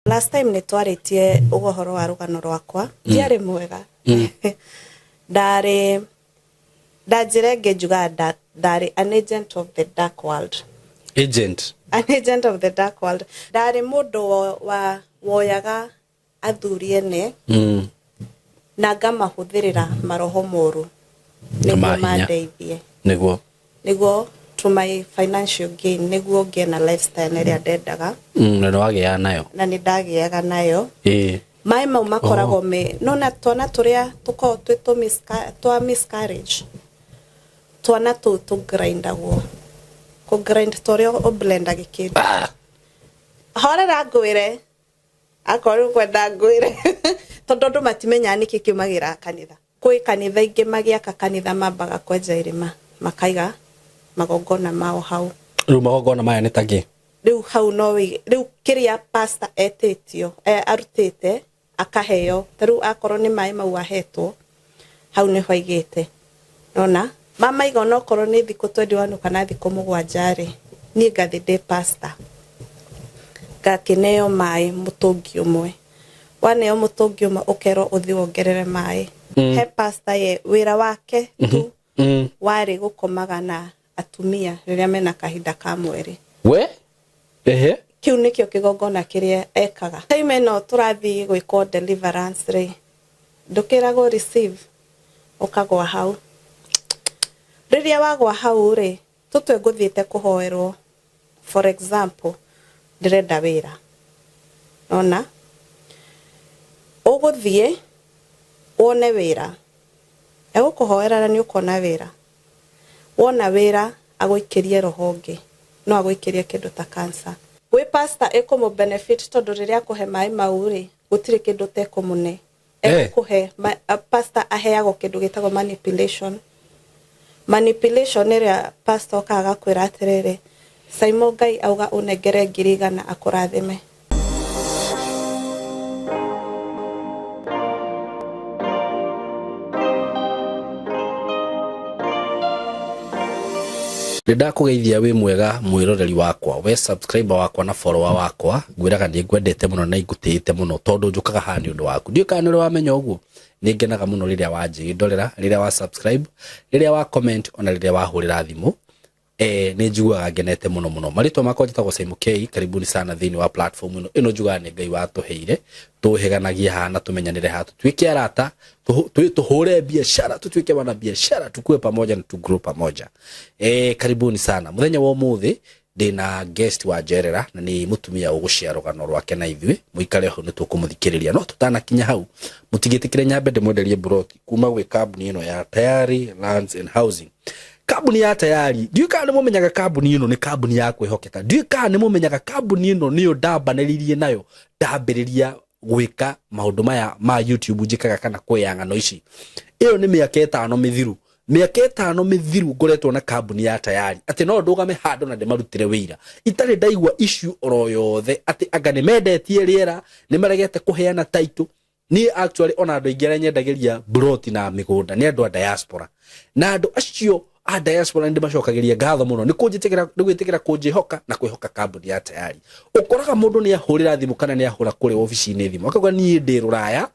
Last time nĩ twarĩtie ũhoro wa rũgano rwakwa. Ndiarĩ mwega. Ndarĩ ndanjĩra ĩngĩ njugaga ndarĩ an agent of the dark world. Agent. An agent of the dark world. Ndarĩ mũndũ wa woyaga athuri ene na ngamahũthĩrĩra maroho moru nĩguo Mahinya. mandeithie. Nĩguo. Nĩguo to my financial gain, nĩguo ngĩe na lifestyle ĩrĩa ndendaga. Na nĩ wagĩaga nayo. Na nĩ ndagĩaga nayo. Ĩĩ. Maĩ mau makoragwo me nona twana tũrĩa tũkoragwo twĩ twa miscarriage, twana tũu tũgrindagwo, kũgrind ta ũrĩa ũblendaga kĩndũ. Horera ngwĩre, akorwo ũkwenda ngwĩre, tondũ andũ matimenyaga nĩkĩ kiumagĩra kanitha. Kwĩ kanitha ingĩ magĩaka kanitha mambaga kwenja irima makaiga magongona mao hau. Rĩu magongona maya nĩ ta kĩ? Rĩu hau no wĩige, rĩu kĩrĩa pastor etĩtio, arutĩte akaheo, ta rĩu akorwo nĩ maĩ mau ahetwo hau nĩho aigĩte. Nona mamaiga onokorwo nĩ thikũ 21 kana thikũ 7 rĩ, niĩ ngathi ndĩ pastor ngakĩneo maĩ mũtũngi ũmwe. Waneo mũtũngi ũmwe ũkerwo ũthiĩ wongerere maĩ. He pastor ye wĩra wake tu warĩ gũkomaga na atumia rĩrĩa mena kahinda ka mweri. We? Ehe. Kĩu nĩkĩo kĩgongona kĩrĩa ekaga. Time ĩno tũrathiĩ gwĩkwo deliverance rĩ, ndũkĩragwo receive, ũkagwa hau. Rĩrĩa wagwa hau rĩ, tũtue ngũthiĩte kũhoerwo, for example, ndĩrenda wĩra. Nona? Ũgũthiĩ wone wĩra. Egũkũhoera na nĩ ũkona wĩra. Wona wĩra agũikĩrie roho ũngĩ, no agũikĩrie kĩndũ ta cancer. Gwĩ pastor ĩkũmũ benefit tondũ rĩrĩa akũhe maĩ mau rĩ, gũtirĩ kĩndũ ũtekũmũne. Egũkũhe, pastor aheagwo kĩndũ gĩtagwo manipulation. Manipulation ĩrĩa pastor okaga agakwĩra atĩrĩrĩ, Saimo Ngai auga ũnengere ngiri igana akũrathime. Nĩ ndakũgeithia wĩ mwega mwĩroreri wakwa, we subscriber wakwa na follower wakwa, ngwĩraga nĩ ngwendete mũno na ingũtĩĩte mũno tondũ njũkaga haha nĩ ũndũ waku. Ndiũĩ kana nĩ ũrĩ wamenya ũguo, nĩ ngenaga mũno rĩrĩa wanjĩndorera, rĩrĩa wa subscribe, rĩrĩa wa comment ona rĩrĩa wahũrĩra thimũ. Nĩ njiguaga ngenete mũno mũno. Marĩtwa makwa njĩtagwo Simon K. Karibuni sana thĩinĩ wa platform ĩno. Ĩno njugaga nĩ Ngai watũheire, tũhĩganagie haha na tũmenyanĩre haha, tũtuĩke arata, tũhũre biashara, tũtuĩke wana biashara, tukue pamoja na tugrow pamoja. Karibuni sana. Mũthenya wa ũmũthĩ ndĩna guest wa njerera na nĩ mũtumia ũgũshare rũgano rwake na ithuĩ. Mũikare hau nĩ tũkũmũthikĩrĩria. No tũtanakinya hau, mũtigĩtĩkĩre nyambe ndĩmwenderie broti kuma gwĩ kambuni ĩno ya Tayari Lands and Housing. Kambuni ya Tayari, ndiũĩ kana nĩ mũmenyaga kambuni ĩno nĩ kambuni ya kwĩhokeka. Ndiũĩ kana nĩ mũmenyaga kambuni ĩno nĩyo ndambanĩrĩirie nayo ndambĩrĩria gwĩka maũndũ maya ma YouTube njĩkaga kana kwĩya ng'ano ici. Ĩyo nĩ mĩaka 5 mĩthiru. Mĩaka 5 mĩthiru ngoretwo na kambuni ya Tayari atĩ no ndũgame handũ na ndĩmarutĩre wĩira. Itarĩ ndaigua issue oro yothe atĩ anga nĩ mendetie rĩera, nĩ maregete kũheana title. Niĩ actually ona andũ aingĩ arĩa nyendagĩria broti na mĩgũnda nĩ andũ a diaspora. Na andũ acio a diaspora nĩ ndĩmacokagĩria ngatho mũno nĩ kũnjĩtĩkĩra, nĩ gwĩtĩkĩra kũnjĩhoka na kwĩhoka kambuni ya Tayari. Ũkoraga mũndũ nĩ ahũrĩra thimũ kana nĩ ahũra kũrĩa obici-inĩ thimũ akauga niĩ ndĩ rũraya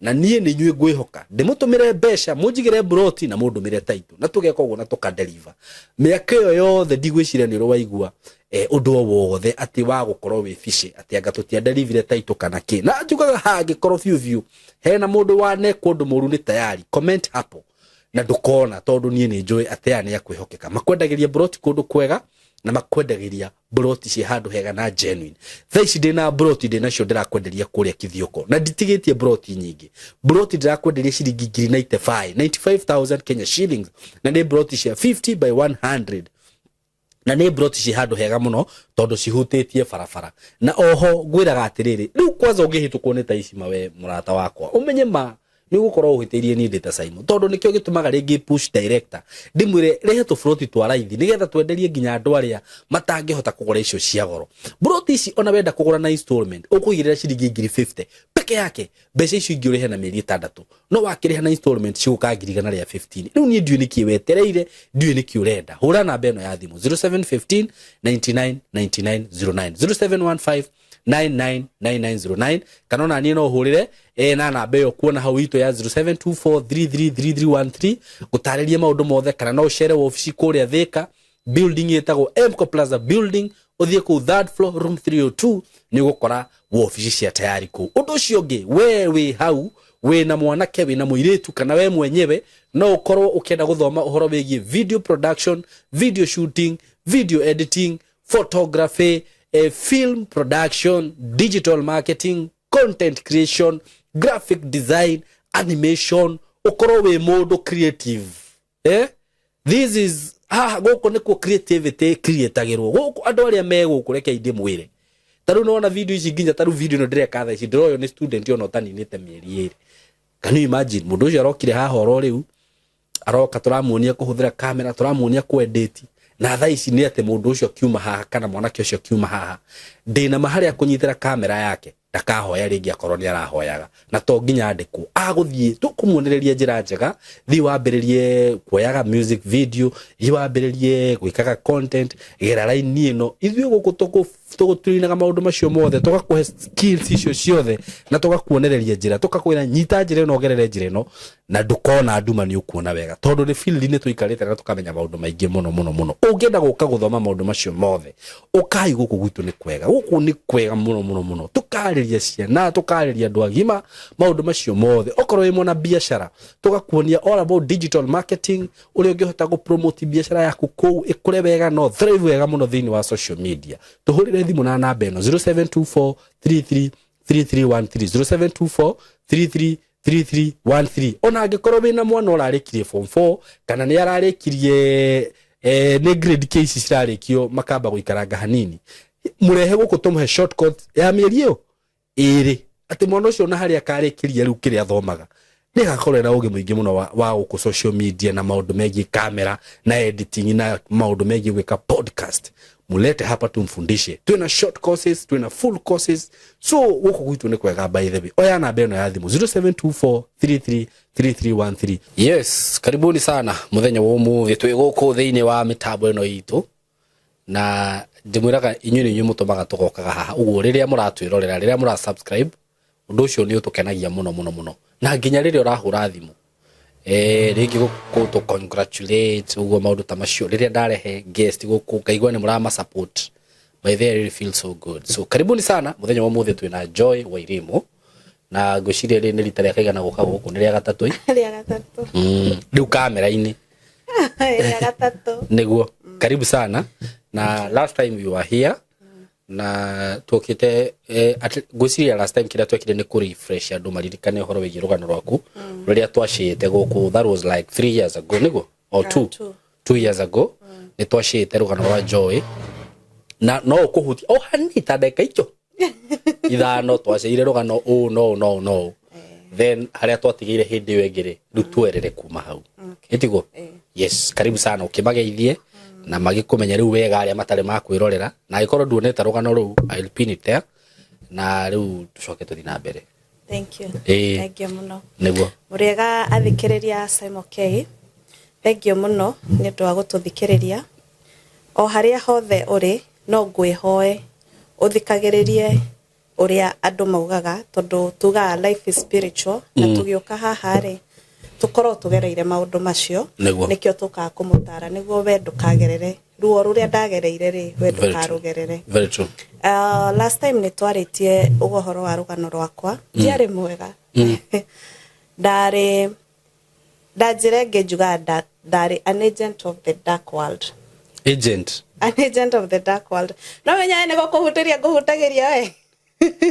na niĩ nĩ inyuĩ ngwĩhoka, ndĩmũtũmĩre mbeca mũnjigĩre broti na mũndũmĩre title, na tũgeka ũguo na tũkadeliver. Mĩaka ĩyo yothe ndigwĩciria nĩ ũrĩ waigua ũndũ o wothe atĩ wa gũkorwo wĩ fishy atĩ anga tũtiadelivire title kana kĩ. Na njugaga hangĩkorwo biũ biũ hena mũndũ wanekwo ũndũ mũru nĩ Tayari, comment hapo na ndũkona, tondũ niĩ nĩ njũĩ atĩ aya nĩ akwĩhokeka. Makwendagĩria broti kũndũ kwega na makwendagĩria broti ciĩ handũ hega na genuine. Thaa ici ndĩna broti ndĩnacio ndĩrakwenderia kũrĩa Kithioko na nditigĩtie broti nyingĩ. Broti ndĩrakwenderia ciringi ngiri ninety-five, ninety-five thousand Kenya shillings, na nĩ broti cia 50 by 100 na nĩ broti ciĩ handũ hega mũno tondũ cihutĩtie barabara. Na oho ngwĩraga atĩrĩrĩ, rĩu kwanza ũngĩhĩtũkwo nĩ ta ici mawe mũrata wakwa, ũmenye ma Nĩ ũgũkorwo ũhĩtĩirie niĩ ndĩ ta Simon, tondũ nĩkĩo gĩtũmaga rĩngĩ push director ndĩmwĩre rehe tũburoti twa raithi nĩgetha twenderie nginya andũ arĩa matangĩhota kũgũra icio cia goro. Buroti ici ona wenda kũgũra na installment ũkũigĩrĩra ciringi ngiri 50 peke yake, mbeca icio ingĩ ũrĩhe na mĩeri 6, no wakĩrĩha na installment cigũka ngiri 115. Rĩu niĩ ndiũĩ nĩkĩ wetereire, ndiũĩ nĩkĩ ũrenda. Hũra namba ĩno ya thimũ 0715 99 99 09, 0715 999909, kana ona niĩ no ũhũrĩre na namba ĩyo kuona hau itũ ya 0724333313 gũtarĩrie maũndũ mothe, kana no ũcere wabici kũrĩa Thika, building ĩtagwo Mco Plaza building, ũthiĩ kũu third floor room 302, nĩ ũgũkora wabici cia Tayari kũu. Ũndũ ũcio ũngĩ, we wĩ hau wĩna mwanake, wĩna mũirĩtu, kana we mwenyewe no ũkorwo ũkĩenda gũthoma ũhoro wĩgiĩ video production, video shooting, video editing, photography, film production, digital marketing, content creation, graphic design, animation, ũkorwo wĩ mũndũ creative, eh? This is haha gũkũ nĩkuo creativity creatagĩrwo gũkũ. Andũ arĩa me gũkũ, reke ndĩmwĩre, ta rĩu nĩwona video ici, nginya ta rĩu video ĩno ndĩreka thaa ici ndĩroywo nĩ student ona ũtaninĩte mĩeri 2. Can you imagine? Mũndũ ũcio arokire haha oro rĩu, aroka tũramuonia kũhũthĩra kamera, tũramuonia kũedit, na thaa ici nĩ atĩ mũndũ ũcio akiuma haha kana mwanake ũcio akiuma haha, ndĩna ma harĩa kũnyitĩra kamera yake ndakahoya rĩngĩ akorwo nĩ arahoyaga, na to nginya andĩkwo agũthiĩ tũkũmuonereria njĩra njega. Thiĩ wambĩrĩrie kuoyaga music video, thiĩ wambĩrĩrie gwĩkaga content, gera raini ĩno. Ithuĩ gũkũ tũgũturinaga maũndũ macio mothe, tũgakũhe skills icio ciothe na tũgakuonereria njĩra, tũkakwĩra nyita njĩra ĩno, ũgerere njĩra ĩno, na ndũkona nduma, nĩ ũkuona wega, tondũ nĩ field-inĩ tũikarĩte na tũkamenya maũndũ maingĩ mũno mũno mũno. Ũngĩenda gũka gũthoma maũndũ macio mothe, ũkai gũkũ gwitũ, nĩ kwega, gũkũ nĩ kwega mũno mũno mũno. Tũkarĩria ciana, tũkarĩria andũ agima maũndũ macio mothe. Okorwo wĩ mwana biacara, tũgakuonia all about digital marketing, ũrĩa ũngĩhota gũ promote biacara yaku kũu ĩkũre wega no thrive wega mũno thĩinĩ wa social media. Tũhũrĩre thimũ na namba ĩno 0724 33 3313, 0724 33 3313. Ona angĩkorwo wĩna mwana ũrarĩkirie form 4 kana nĩ ararĩkirie nĩ grade K ici cirarĩkio makamba gũikaranga hanini, mũrehe gũkũ tũmũhe shortcut ya mĩeri ĩyo 2, atĩ mwana ũcio na harĩa akarĩkĩria rĩu kĩrĩa athomaga nĩ agakorwo ena ũgĩ mũingĩ mũno wa gũkũ social media na maũndũ megiĩ kamera na editing na maũndũ megiĩ gwĩka podcast. Mulete hapa tumfundishe. Twina short courses, twina full courses, so gũkũ gwitũ nĩ kwega. By the way, oya namba ĩno ya thimũ 0724333313. Yes, karibuni sana muthenya wa ũmũthĩ, twĩ gũkũ thĩinĩ wa mĩtambo ĩno itũ, na ndĩmwĩraga inyuĩ nĩ inyuĩ mũtũmaga tũgokaga haha ũguo. Rĩrĩa mũratwĩrorera, rĩrĩa mũra subscribe, ũndũ ũcio nĩ ũtũkenagia mũno mũno mũno, na nginya rĩrĩa ũrahũra thimũ rĩngĩ gũtũ congratulate ũguo, maũndũ ta macio, rĩrĩa ndarehe guest gũkũ ngaigua nĩ mũrama support, by the way, I really feel so good. So karibuni sana. Mũthenya wa ũmũthĩ twĩna Joy Wairimu, na ngwĩciria rĩrĩ nĩ rita rĩa kaigana gũka gũkũ? Nĩ rĩa gatatũ ĩ? Rĩa gatatũ. Rĩu kamera-inĩ. Rĩa gatatũ. Nĩguo, karibu sana. Na last time you were here na tuokite ngwĩciria last time kĩrĩa twekire nĩ kũ refresh andũ maririkane ũhoro wĩgiĩ rũgano rwaku rũrĩa twacĩte gũkũ. That was like 3 years ago, nĩguo, or two? Two. 2 years ago nĩ twacĩte rũgano rwa Joy, na no ũkũhutia o hanini ta ndagĩka icio 5 twaceire rũgano ũũ no ũũ no ũũ no ũũ, then harĩa twatigĩire hĩndĩ ĩyo ĩngĩ rĩ, rĩu twerere kuma hau. Ĩtiguo? Eh. Yes, karibu sana, ũkĩmageithie na magĩkũmenya rĩu wega arĩa matarĩ makwĩrorera, na angĩkorwo nduonete rũgano rũu, I'll pin it there, na rĩu tũcoke tũthiĩ na mbere. Thank you. Ĩĩ. Thank you mũno. Nĩguo. Mũrĩega athikĩrĩria Simon K. Thank you mũno nĩ ũndũ wa gũtũthikĩrĩria. O harĩa hothe ũrĩ, no ngwĩhoe ũthikagĩrĩrie ũrĩa andũ maugaga, tondũ tugaga life is spiritual, na tũgĩũka haha rĩ, tũkorwo tũgereire maũndũ macio. Nĩguo. Nĩkĩo tũkaga kũmũtara nĩguo we ndũkagerere ruo rũrĩa ndagereire rĩ, we Very true. ndũkarũgerere. Very true. Last time nĩ twarĩtie ũhoro wa rũgano rwakwa. Ndiarĩ mwega, ndarĩ ndanjĩra ĩngĩ njugaga ndarĩ an agent of the dark world. Agent. An agent of the dark world. No menya nĩ gũkũhutĩria ngũhutagĩria we.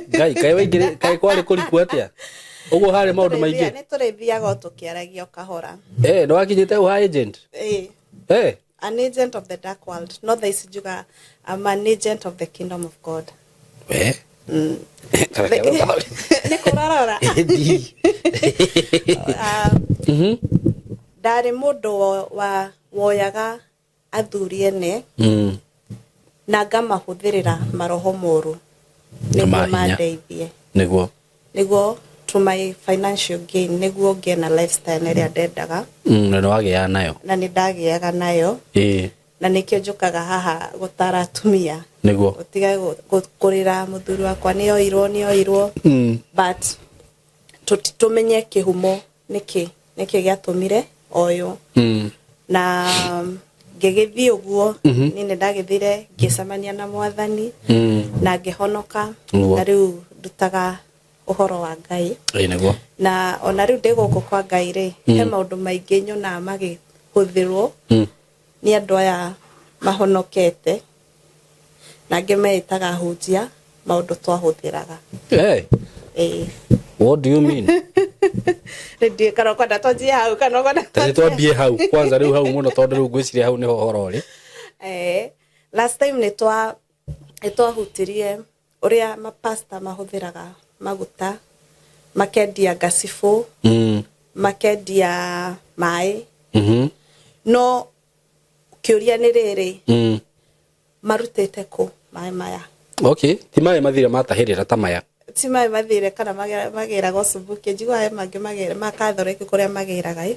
Ngai, kaĩ waingĩrĩ, kaĩ kwarĩ kũriku atĩa ũguo, harĩ maũndũ maingĩ? Nĩ tũrĩthiaga o tũkĩaragia o kahora. Nĩ wakinyĩte hau ha agent? Ĩĩ. An agent of the dark world, no thaa ici njugaga I'm an agent of the kingdom of God. We. Nĩ kũrarora. Ah, ndarĩ mũndũ wa woyaga athuri ene na ngamahũthĩrĩra maroho moru nĩguo Mahinya. mandeithie. Niguo. Nĩguo to my financial gain, nĩguo ngĩe na lifestyle ĩrĩa ndendaga. Na nĩ wagĩaga nayo. Na nĩ ndagĩaga nayo. Na nĩkĩo njũkaga haha gũtara atumia. Niguo. Ũtige kũrĩra mũthuri wakwa nĩ oirwo, nĩ oirwo. But tũmenye kĩhumo nĩkĩ, nĩkĩ gĩatũmire oywo. Na ngĩgĩthiĩ ũguo, niĩ nĩ ndagĩthire ngĩcemania na mwathani na ngĩhonoka. Nĩguo. Na rĩu ndutaga ũhoro wa Ngai. Nĩguo. Na ona rĩu ndĩ gũkũ kwa Ngai rĩ, he maũndũ maingĩ nyonaga magĩhũthĩrwo nĩ andũ aya mahonokete na angĩ meĩtaga ahunjia, maũndũ twahũthĩraga. Hey. Ĩĩ. What do you mean? Rĩndiĩ kana ũkwenda twanjie hau kana ũkwenda Tarĩ twambie hau kwanza rĩu hau mũno tondũ rĩu ngwĩciria hau nĩho ũhoro ũrĩ. Last time nĩ twahutirie ũrĩa mapasta mahũthĩraga maguta, makendia ngacibũ, makendia maĩ. No kĩũria nĩ rĩrĩ, marutĩte kũ maĩ maya? Okay, ti maĩ mathire matahĩrĩra ta maya. Ti maĩ mathire kana magĩragwo Subukia, njiguaga he mangĩ magĩra ma Catholic kũrĩa magĩraga ĩ.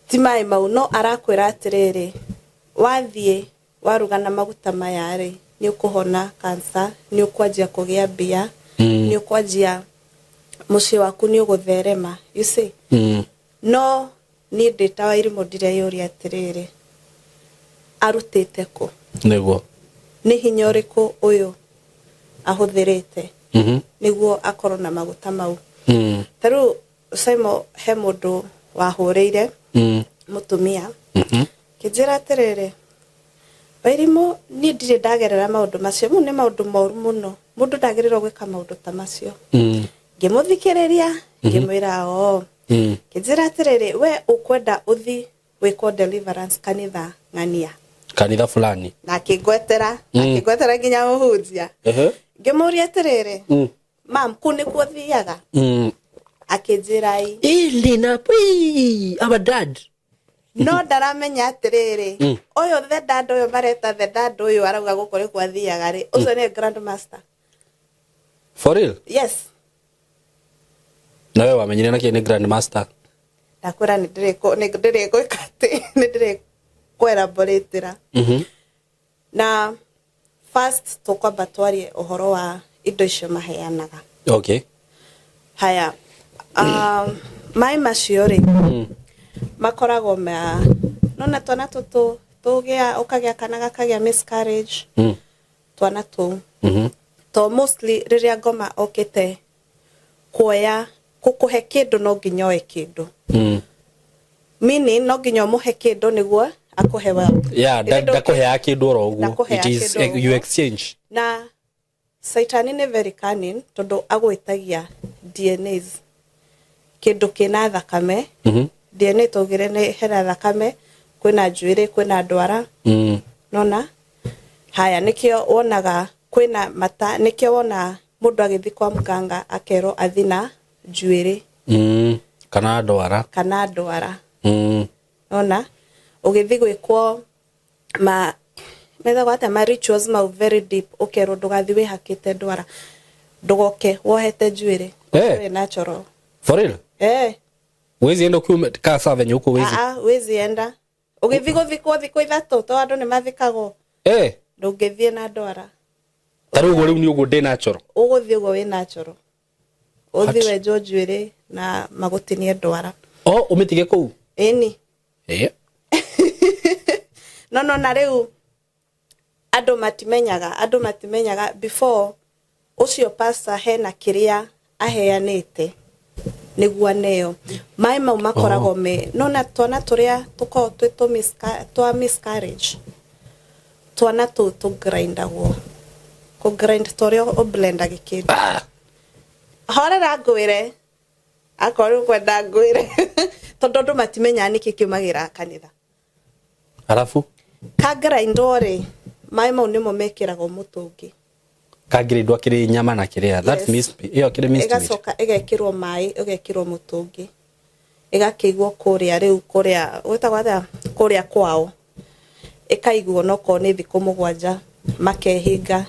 Ti maĩ mau, no arakwĩra atĩrĩrĩ, wathiĩ waruga na maguta maya rĩ, nĩ ũkũhona cancer, nĩ ũkwanjia kũgĩa mbia, nĩ ũkwanjia mũciĩ waku nĩ ũgũtherema, you see. No niĩ ndĩ ta Wairimũ ndireyũria atĩrĩrĩ, arutĩte kũ? Nĩguo. Nĩ hinya ũrĩkũ ũyũ ahũthĩrĩte nĩguo akorwo na maguta mau? Ta rĩu Simon, he mũndũ wahũrĩire, mũtumia, kĩnjĩra atĩrĩrĩ, Wairimũ, niĩ ndirĩ ndagerera maũndũ macio, mau nĩ maũndũ moru mũno, mũndũ ndagĩrĩirwo gwĩka maũndũ ta macio. Ngĩmũthikĩrĩria, ngĩmwĩra oo. Kĩnjĩra atĩrĩrĩ, we ũkwenda ũthi wĩkwo deliverance kanitha ng'ania. Kanitha fulani. Na akĩngwetera, akĩngwetera nginya mũhunjia. Ngĩmũria atĩrĩrĩ, mam, kũu nĩkuo thiaga? Akĩnjĩra ĩ. Ili na pii our dad. No ndaramenya atĩrĩrĩ, ũyũ the dad, ũyũ mareta the dad, ũyũ arauga gũkũ nĩkuo athiaga rĩ, ũcio nĩ grand master. For real? Yes. Na we wamenyire nakĩ nĩ grand master? Ndakwĩra nĩ ndĩrĩgwĩka atĩ nĩ ndĩrĩkwelaboratĩra. Na first tũkwamba twarie ũhoro wa indo icio maheanaga. Haya, maĩ macio rĩ, makoragwo ma nona twana tũtũ tũgĩa, ũkagĩa kana gakagĩa miscarriage, twana tũu. To mostly rĩrĩa ngoma okĩte kuoya gũkũhe kĩndũ, no nginya oe kĩndũ. Meaning no nginya ũmũhe kĩndũ nĩguo akũhe wealth. Yeah, ndakũheaga kĩndũ oro ũguo. Ndakũheaga It is kĩndũ oro you ũguo. exchange. Na Saitani nĩ very cunning tondũ agwĩtagia DNAs, kĩndũ kĩna thakame. DNA tũgire nĩ hena thakame, kwĩna njuĩrĩ, kwĩna ndwara. Nona haya, nĩkĩo wonaga kwĩna mata, nĩkĩo wona mũndũ agĩthiĩ kwa mganga akerwo athi na njuĩrĩ. Kana ndwara. Kana ndwara. Nona ũgĩthiĩ gwĩkwo ma methagwo atĩa, ma rituals mau very deep, ũkerwo ndũgathiĩ wĩhakĩte ndwara, ndũgoke wohete njuĩrĩ. Eh. Wĩ natural. For real? Eh. Wezi enda ukiume kaa saa venye huko wezi. Ah, wezi enda ũgĩthiĩ gũthikwo thikũ 3 to andũ nĩ mathikagwo. Ndũngĩthiĩ na ndwara. Ta rĩu ũguo rĩu nĩ ũguo ndĩ natural. Ũgũthiĩ ũguo wĩ natural, ũthiĩ What? wenjwo njuĩrĩ na magũtinie ndwara. Oh, ũmĩtige kũu. Ĩni. No na rĩu andũ matimenyaga before ũcio pastor hena kĩrĩa aheanĩte nĩguo aneo maĩ mau makoragwo. Me nona twana tũrĩa tũkoragwo twĩ twa miscarriage, twana tũu tũgrindagwo, kũgrind ta ũrĩa ũblendagi kĩndũ. Ah. Horera ngwĩre, akorwo ũkwenda ngwĩre, tondũ andũ matimenyaga nĩkĩ kiumagĩra kanitha. Alafu Kagrindwo rĩ, maĩ mau nĩmo mekĩragwo mũtũngi. Kangĩrĩndwo akĩrĩ nyama na kĩrĩa. That's Yes. minced meat. Ĩyo akĩrĩ minced meat. Ĩgacoka ĩgekĩrwo maĩ, ĩgekĩrwo mũtũngi, ĩgakĩigwo kũrĩa rĩu kũrĩa gwĩtagwo atĩa, kũrĩa kwao, ĩkaigwo nokorwo nĩ thikũ 7 makehinga.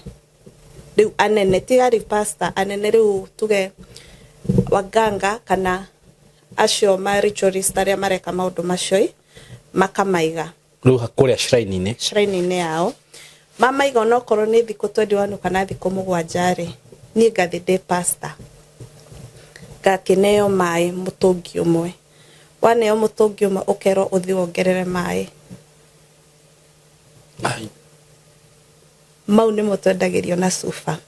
Rĩu anene tiga rĩ pastor anene rĩu tuge waganga kana acio ma ritualist arĩa mareka maũndũ macio ĩ, makamaiga Rĩu kũrĩa shrine-inĩ. Shrine-inĩ yao mamaiga onokorwo nĩ thikũ 21 kana thikũ 7 rĩ, niĩ ngathi ndĩ pastor ngakĩneo maĩ mũtũngi ũmwe, waneo mũtũngi ũmwe ũkerwo ũthiĩ wongerere maĩ. Ai. Mau nĩmo twendagĩrio na cuba.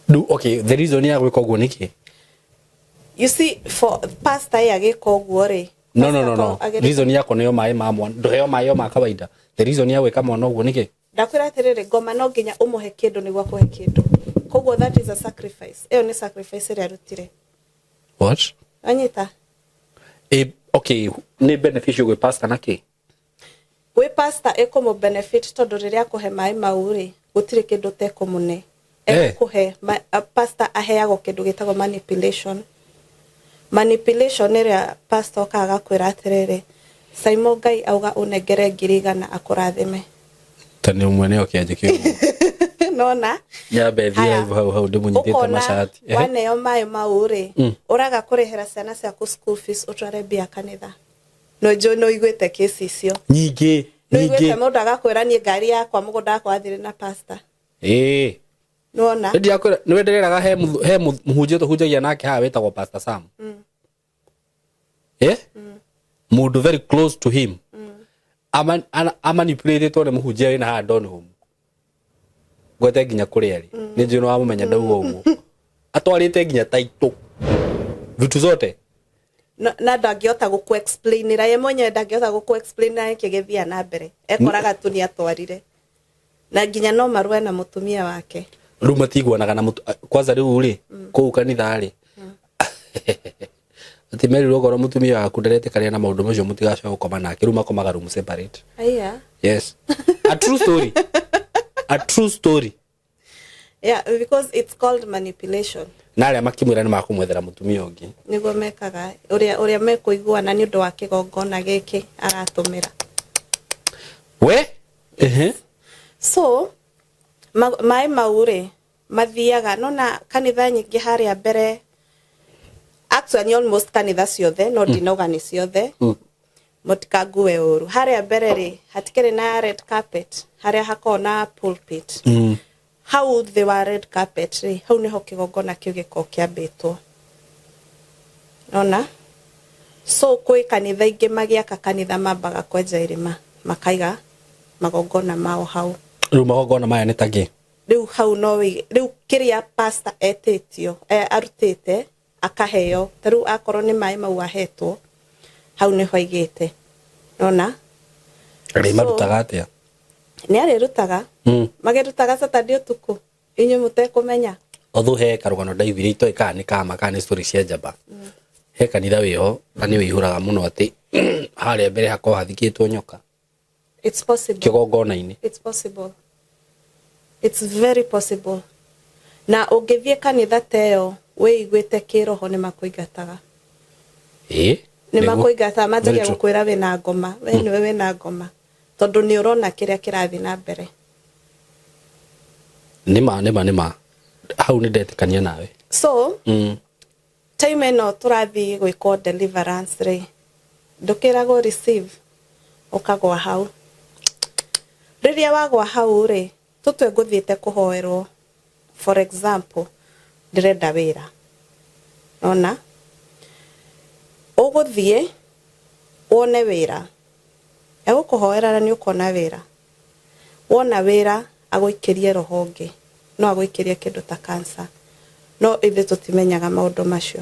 Rĩu okay, the reason ya gwĩka ũguo nĩkĩ? You see, for pastor ĩ agĩka ũguo rĩ, No, no, no, no. pastor agĩrĩte- Reason ya kũneo maĩ ma mwana, ndũheo maĩ o ma kawaida. The reason ya gwĩka mwana ũguo nĩkĩ? Ndakwĩra atĩrĩrĩ, ngoma no nginya ũmũhe kĩndũ nĩguo akũhe kĩndũ, koguo that is a sacrifice. Ĩyo nĩ sacrifice ĩrĩa arutire. What? Wanyita? Okay, nĩ beneficial gwĩ pastor na kĩ? Gwĩ pastor ĩkũmũ benefit tondũ rĩrĩa akũhe maĩ mau rĩ, gũtirĩ kĩndũ ũtekũmũne. Ekũhe pastor aheagwo kĩndũ gĩtagwo manipulation. Manipulation ĩrĩa pastor okaga agakwĩra atĩrĩrĩ, Saimo Ngai auga ũnengere 100,000 akũrathime. Ta nĩ ũmwe nĩo kĩanjĩke ũguo. Nona? Nyambe thiĩ Haya. live hau hau ndĩmũnyitĩte Ũkona macati. Waneo maĩ mau rĩ, ũraga kũrĩhĩra ciana ciaku school fees ũtware mbia kanitha. No njũĩ nĩ ũiguĩte kesi icio. Nyingĩ, Nĩ ũiguĩte nyingĩ. mũndũ agakwĩra niĩ ngari yakwa mũgũnda wakwa wathire na pastor. Ĩĩ. Nĩwona? Nĩ ndirakwĩra, nĩwe ndĩreraga he mũhunjia tũhunjagia nake haha wĩtagwo Pastor Sam. Mũndũ very close to him. Amanipulatetwo nĩ mũhunjia wĩna haha Donholm. Ngwete nginya kũrĩa rĩ. Nĩ njũĩ nĩ wamũmenya ndauga ũguo. Atwarĩte nginya title. Vitu zote. Na ndangĩhota gũkũ explainĩra, ye mwenyewe ndangĩhota gũkũ explainĩra nĩkĩ gĩthiaga na mbere. Ekoraga tu nĩ atwarire. Na nginya no marũe na mũtumia wake. Rĩu matiguanaga na kwanza rĩu rĩ, kũu kanitha rĩ. Atĩ merirwo okorwo mũtumia waku ndaretĩkania na maũndũ macio mũtigacoke gũkoma nake, rĩu makomaga room separate. Aya. Yes. A true story. A true story. Yeah, because it's called manipulation. Na arĩa makĩmwĩra nĩ makũmwethera mũtumia ũngĩ. Nĩguo mekaga ũrĩa mekũiguana nĩ ũndũ wa kĩgongona gĩkĩ aratũmĩra. We? Ehe. So, maĩ mau rĩ, mathiaga, nona kanitha nyingĩ harĩa mbere, actually almost kanitha ciothe, no ndinauga nĩ ciothe. Mũtikangue ũru. Harĩa mbere rĩ, hatikĩrĩ na red carpet, harĩa hakoragwo na pulpit. Hau thĩ wa red carpet rĩ, hau nĩho kĩgongona kĩu gĩkoragwo kĩambĩtwo. Nona? So kwĩ kanitha ingĩ magĩaka kanitha mambaga kwenja irima, makaiga magongona mao hau. Rĩu magongona maya nĩ ta kĩ? Rĩu hau no wĩige, rĩu kĩrĩa pastor etĩtio, arutĩte, akaheo, ta rĩu akorwo nĩ maĩ mau ahetwo, hau nĩho aigĩte. Nona? Rĩ So, marutaga atĩa? Nĩ arĩrutaga. Magĩrutaga Saturday ũtukũ, inyuĩ mũtekũmenya. Although he karũgano ndaiguire itoĩ kana nĩ kama kana nĩ story cia njamba. He kanitha wĩho na nĩ wĩihũraga mũno atĩ harĩa mbere hakoragwo hathikĩtwo nyoka. It's possible. Kĩgongona-inĩ. It's possible. It's very possible. Na ũngĩthiĩ kanitha ta ĩyo wĩiguĩte kĩroho nĩ makũingataga. Ĩĩ, Nĩ nĩguo. makũingataga, manjagia Very true. gũkwĩra wĩna ngoma, we nĩwe wĩna ngoma. Tondũ nĩ ũrona kĩrĩa kĩrathiĩ na mbere. Nĩma, nĩma, nĩma. Hau nĩ ndetĩkania nawe. So, time ĩno tũrathiĩ gwĩkwo deliverance rĩ, ndũkĩragwo receive, ũkagwa hau. Rĩrĩa wagwa hau rĩ, tũtue ngũthiĩte kũhoerwo, for example, ndĩrenda wĩra. Nona? Ũgũthiĩ wone wĩra. Egũkũhoera na nĩ ũkona wĩra. Wona wĩra agũikĩrie roho ũngĩ, no agũikĩrie kĩndũ ta cancer. No ithuĩ tũtimenyaga maũndũ macio.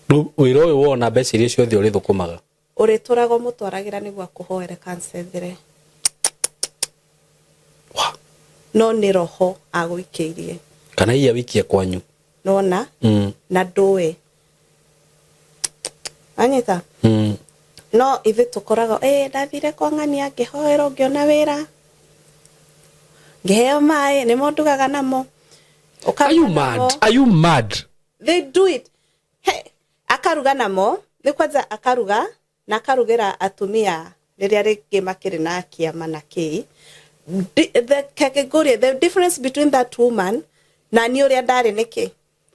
Rĩu wĩra ũyũ wona mbeca iria ciothe ũrĩthũkũmaga? Ũrĩtũraga ũmũtwaragĩra nĩguo akũhoere cancer ĩthire. Wa. No nĩ roho agũikĩirie. Kana hihi awĩikie kwanyu? Nona? Na ndũĩ. Wanyita? No ithuĩ tũkoragwo, ndathire kwa ng'ania ngĩhoerwo ngĩona wĩra. Ngĩheo maĩ nĩmo ndugaga namo. Are you Ũkaruga mad? namo. Are you mad? They do it. He, akaruga namo nĩ kwanza akaruga na akarugĩra atumia rĩrĩa rĩngĩ makĩrĩ na kĩama na kĩi. Kengũrie the difference between that woman na niĩ ũrĩa ndarĩ nĩkĩ?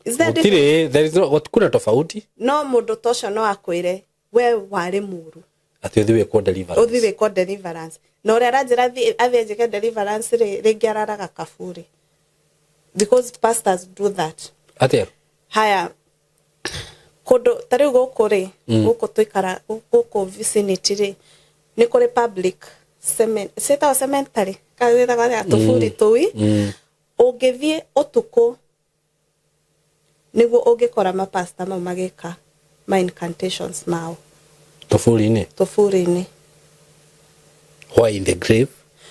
Is there a difference? Gũtirĩ, there is no, kuna tofauti. No mũndũ ta ũcio no akwĩre we warĩ mũru. Atĩ ũthiĩ wĩkwo deliverance. Ũthiĩ wĩkwo deliverance, na ũrĩa aranjĩra athiĩ njĩke deliverance rĩ, rĩngĩ araraga kaburi, because pastors do that. Atĩa? Haya, kũndũ ta rĩu gũkũ rĩ, gũkũ tũikara gũkũ vicinity rĩ, nĩ kũrĩ public cement, ciĩtagwo cemetery kana ciĩtagwo atĩa, tũburi tũi. Ũngĩthiĩ ũtukũ nĩguo ũngĩkora mapasta mau magĩka ma incantations mao. Tũburi-inĩ. Tũburi-inĩ. Why in the grave?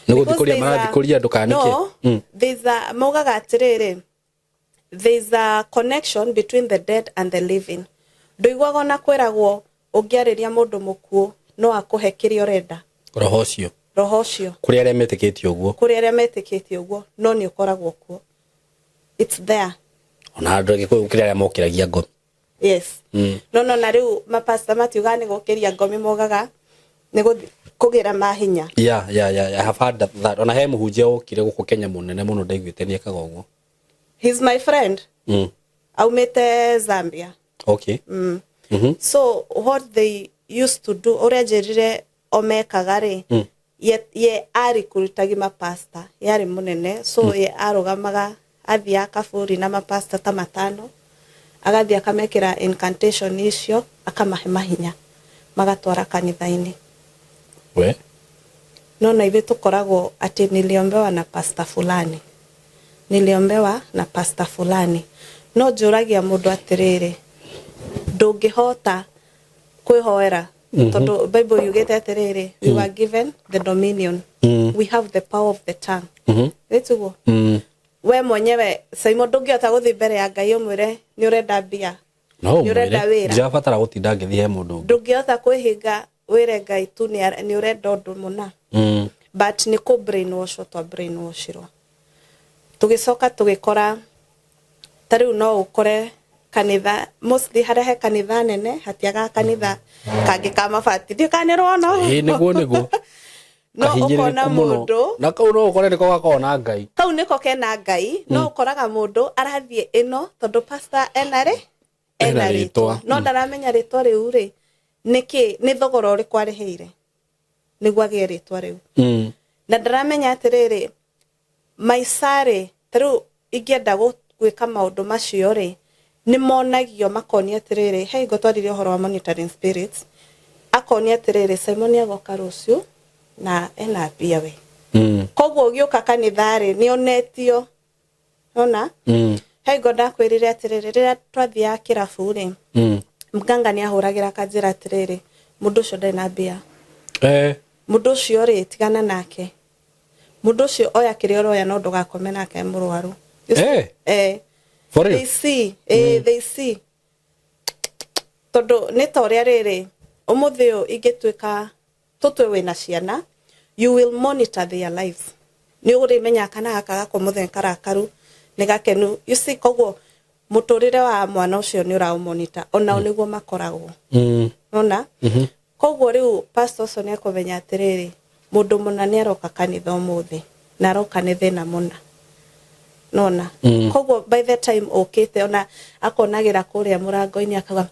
Nĩ gũthikũria marathikũria andũ kana nĩkĩ? No, there's a, maugaga atĩrĩrĩ, there's a connection between the dead and the living. Ndũiguaga ona kwĩragwo ũngĩarĩria mũndũ mũkuũ no akũhe kĩrĩa ũrenda. Roho ũcio. Roho ũcio. Kũrĩ arĩa metĩkĩtie ũguo. Kũrĩ arĩa metĩkĩtie ũguo, no nĩ ũkoragwo kuo. It's there. Ona andũ Gĩkũyũ kũrĩ arĩa mokĩragia ngomi. Yes. No no na rĩu mapasta matiugaga nĩ gũkĩria ngomi, maugaga nĩ kũgĩra mahinya. Yeah, I have heard that. Ona he mũhunjia wokire gũkũ Kenya mũnene mũno ndaiguĩte nĩ ekaga ũguo. He's my friend. Aumĩte Zambia. Okay. So what they used to do, ũrĩa njĩrire o mekaga rĩ, ye arĩkũrutagi mapasta, yarĩ mũnene, so ye arũgamaga athiaga kaburi na mapasta ta matano, agathiĩ akamekĩra incantation icio, akamahe mahinya, magatwara kanitha-inĩ. We? No na ithuĩ tũkoragwo atĩ niliombewa na pasta fulani, niliombewa na pasta fulani. No njũragia mũndũ atĩrĩrĩ, ndũngĩhota kwĩhoera, tondũ Bible yugĩte atĩrĩrĩ, we were given the dominion, we have the power of the tongue. Ĩtiguo? We mwenyewe Simon ndũngĩhota gũthiĩ mbere ya Ngai ũmwĩre nĩ ũrenda mbia. No Nĩ ũrenda ũmwĩre. wĩra. Ndirabatara gũtinda ngĩthiĩ he mũndũ ũngĩ. Ndũngĩhota kwĩhinga wĩre Ngai tu nĩ ũrenda ũndũ mũna. But nĩ kũ brainwash twa brainwashirwo. Tũgĩcoka tũgĩkora ta rĩu no ũkore kanitha, mostly harĩa he kanitha nene hatiagaga kanitha kangĩ ka mabati. Ndiũĩ kana nĩ ũrona ũguo. Ĩĩ, nĩguo, nĩguo. No ũkona Kahinyĩrĩrĩku mũno. mũndũ. Na kau no ũkore nĩko gakoragwo na Ngai. Kau nĩko kena Ngai, no ũkoraga mũndũ arathiĩ ĩno tondũ pastor ena rĩ? Ena Ena rĩtwa. rĩtwa. No ndaramenya rĩtwa rĩu rĩ, nĩkĩ, nĩ thogora ũrĩkũ arĩhĩire nĩguo agĩe rĩtwa rĩu. Na ndaramenya atĩrĩrĩ, maica rĩ, ta rĩu ingĩenda gwĩka maũndũ macio rĩ, nĩ monagio makonia atĩrĩrĩ, he hingo twaririe ũhoro wa monitoring spirits, akonia atĩrĩrĩ, Simon agoka rũciũ na ena mbia we. Koguo ũgĩũka kanitha rĩ, nĩ onetio. Ona? He hingo ndakwĩrire atĩrĩrĩ, rĩrĩa twathiaga kĩrabu rĩ, mganga nĩ ahũragĩra akanjĩra atĩrĩrĩ, mũndũ ũcio ndarĩ na mbia. Mũndũ ũcio rĩ, tigana nake. Mũndũ ũcio oya kĩrĩa ũroya no ndũgakome nake mũrwaru. You see? For real? They see. They see. Tondũ nĩ ta ũrĩa rĩrĩ, ũmũthĩ ũyũ ingĩtuĩka tũtue wĩna ciana, you will monitor their lives. Nĩ ũrĩmenya kana gaka gakwa mũthenya karakaru, nĩ gakenu. You see, koguo mũtũrĩre wa mwana ũcio nĩ ũraũmonitor, onao nĩguo makoragwo. Nona? Koguo rĩu pastor ũcio nĩ ekũmenya atĩrĩrĩ, mũndũ mũna nĩ aroka kanitha ũmũthĩ, na aroka nĩ thĩna mũna. Nona? Koguo by the time ũkĩte, ona akonagĩra kũrĩa mũrango-inĩ akauga,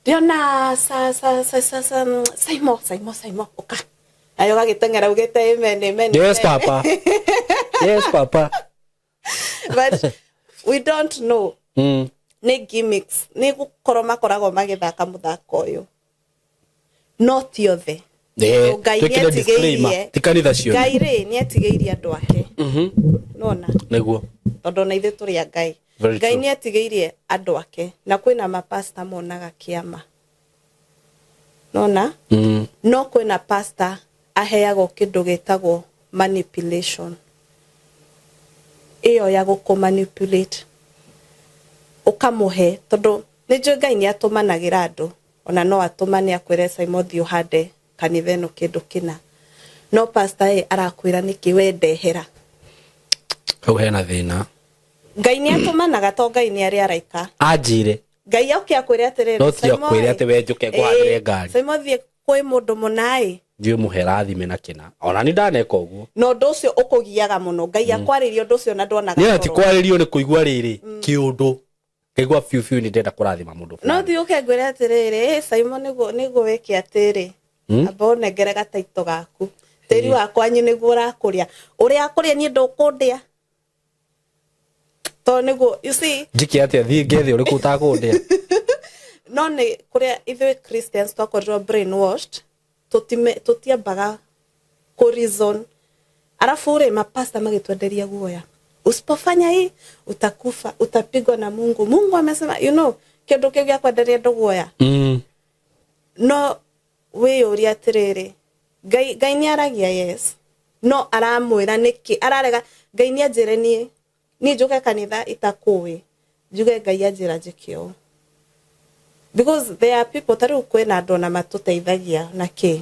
ndĩrona sa, sa, sa, sa, sa, Saimo, Saimo, Saimo, ũka. Nayo ũgagĩteng'era ugĩte amen, amen, Yes, amen. Papa. Yes, Papa. But we don't know. Nĩ gimmicks. Nĩ gũkorwo makoragwo magĩthaka mũthako ũyũ. No ti othe. Ngai Twĩkĩre disclaimer. nĩetigĩirie. Ti kanitha ciothe. Ngai rĩ, nĩetigĩirie andũ ake. Nona? Nĩguo. Tondũ ona ithuĩ tũrĩ a Ngai. Very Ngai true. nĩetigĩirie andũ ake. Na kwĩna mapasta monaga kĩama. Nona? No kwĩna pastor aheagwo kĩndũ gĩtagwo manipulation. Ĩyo ya gũkũ manipulate. Ũkamũhe, tondũ nĩ njũĩ Ngai nĩ atũmanagĩra andũ. Ona no atũmane akwĩre Simon thiĩ ũhande kanitha ĩno kĩndũ kĩna. No pastor ĩ arakwĩra nĩkĩ we ndehera. Hau hena thĩna. Ngai nĩ atũmanaga to Ngai nĩ arĩ araika. Anjĩre. Ngai oke akwĩre atĩrĩrĩ, No ti akwĩre atĩ we njũke ngũhandĩre ngari. Simon thiĩ kwĩ mũndũ mũna-ĩ. Thiĩ ũmũhe rathime na kĩna. Ona nĩ ndaneka ũguo. Na ũndũ ũcio ũkũgiaga mũno. Ngai akwarĩria ũndũ ũcio na nduonaga Nĩ ti toro. kwarĩrio nĩ kũigua rĩrĩ kĩũndũ. Ngaigua biũ biũ nĩ ndĩrenda kũrathima mũndũ No fulani. thiĩ ũke ngwĩre atĩrĩrĩ, "Ĩ, Simon nĩguo wĩke atĩrĩ. Amba ũnengere gataito gaku. Tĩri wa kwanyu nĩguo ũrakũrĩa. Ũrĩa akũrĩa niĩ ndũkũndĩa." Tondũ nĩguo, you see, Njĩke atĩa thiĩ ngethe ũrĩkũ ũtakũndĩa. No nĩ kũrĩa ithuĩ Christians twakorirwo brainwashed, tũtiambaga kũ reason. Arafu rĩ mapasta magĩtwenderia guoya. Usipofanya hii utakufa, utapigwa na Mungu. Mungu amesema, you know, kĩndũ kĩu gĩa kwenderia andũ guoya. No wĩyũrie atĩrĩrĩ, Ngai nĩ aragia yes, no aramwĩra nĩkĩ ararega. Ngai nĩ anjĩre niĩ njũke kanitha itakũĩ, njuge Ngai anjĩra njĩke ũũ. Because there are people, ta rĩu kwĩna andũ ona matũteithagia na kĩ,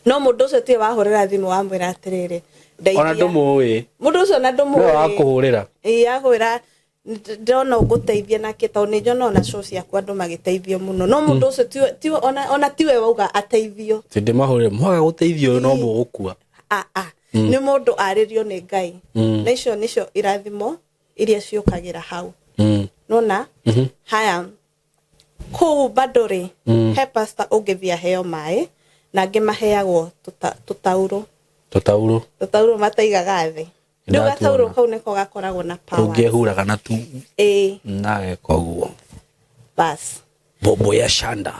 no mũndũ ũcio tiwe wahũrĩra thimũ wamwĩra atĩrĩrĩ, ndeithia. Ona ndũmũĩ. Mũndũ ũcio ona ndũmũĩ. Nĩwe wakũhũrĩra. Ĩĩ, akwĩra ndĩrona ũngũteithia na kĩ, tondũ nĩ njona ona show ciaku andũ magĩteithio mũno. No mũndũ ũcio tiwe, ona tiwe wauga ateithio. Ti ndĩmahũrĩre, mwaga gũteithio no mũgũkua. Nĩ mũndũ arĩrio nĩ Ngai. Na icio nĩcio irathimo iria ciũkagĩra hau. Nona? Haya, kũu bado rĩ, he pastor ũngĩthiĩ aheo maĩ, na angĩ maheagwo tũtaurũ. Tũtaurũ. Tũtaurũ mataigaga thĩ. Rĩu gataurũ kau nĩko gakoragwo na power. Ũngĩehuraga na tu. Ĩĩ. Na geka ũguo. Bas. Bobo ya shanda.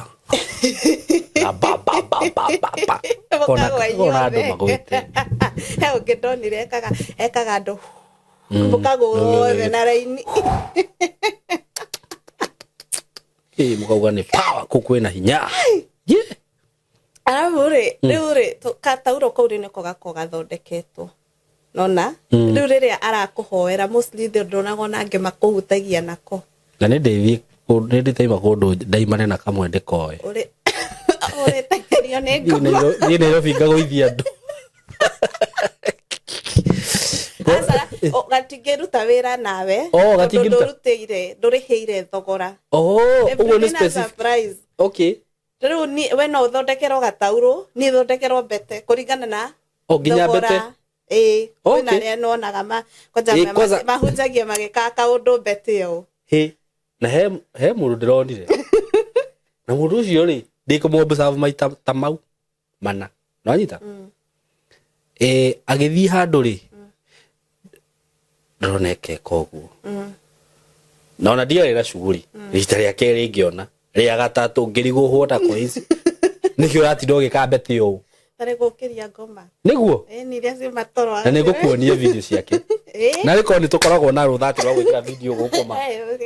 Na ba ba ba ba ba ba. Kona kona andũ magwĩte. He ũngĩ ndonire ekaga andũ. Mũkagwo othe na raini. Ĩĩ, mũkauga nĩ power kũu kwĩna hinya. Yeah. Arabu rĩ, rĩu rĩ, gataurũ kau rĩ nĩko gakoragwo gathondeketwo. Nona? Rĩu rĩrĩa arakũhoera, mostly ndonaga ona angĩ makũhutagia nako. Na nĩ ndĩthiĩ nĩ ndĩtaima kũndũ ndaimane na kamwe ndĩkoe. Ũrĩteng'erio nĩ ngoma. Thiĩ Nairobi ngagũithia andũ. Aca, gatingĩruta wĩra nawe. Oh, gatingĩruta. Tondũ ndũrutĩire, ndũrĩhĩire thogora. Oh, ũguo nĩ Everything specific. surprise. Okay. Rĩu we no ũthondekerwo gataurũ, niĩ thondekerwo mbete kũringana na O nginya mbete. Ĩĩ, kwĩna arĩa nonaga kwanja mahunjagia magĩkaga kaũndũ mbete ũũ. Hĩ, na he mũndũ ndĩronire. Na mũndũ ũcio rĩ, ndĩkũmũ-observe maita ta mau mana. Nĩwanyita? Agĩthiĩ handũ rĩ, ndĩrona ekeka ũguo. Na ona ndiarĩ na shughuli. Rita rĩa kerĩ ngĩona, rĩa gatatũ ngĩrigwo hũona kwa ici. Nĩkĩ ũratinda ũgĩka mbete ũũ? Tarĩ gũkĩria ngoma. Nĩguo? Ĩĩ, nĩ iria ciuma toro. Na nĩngũkuonia video ciake. Na rĩkorwo nĩ tũkoragwo na rũtha atĩ rwa gwĩkĩra video gũkũ ma.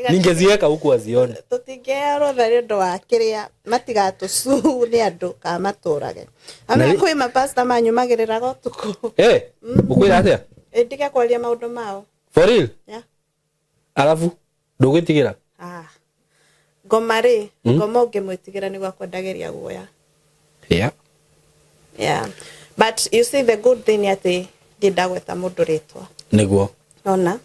Ningeziweka huku azione. Tũtingĩheo rũtha nĩ ũndũ wa kĩrĩa matigatũcuu nĩ andũ kana matũrage. Amwe kwĩ mapasta manyumagĩrĩraga ũtukũ. Ũkwĩra atĩa? Ndige kwaria maũndũ mao. For real? Yeah. Arabu ndũgwĩtigĩra? Ngoma rĩ, ngoma ũngĩmwĩtigĩra nĩguo akwendagĩria guoya. Yeah. Yeah. But you see the good thing atĩ ndirĩ ndagweta mũndũ rĩtwa. Nĩguo. Nona?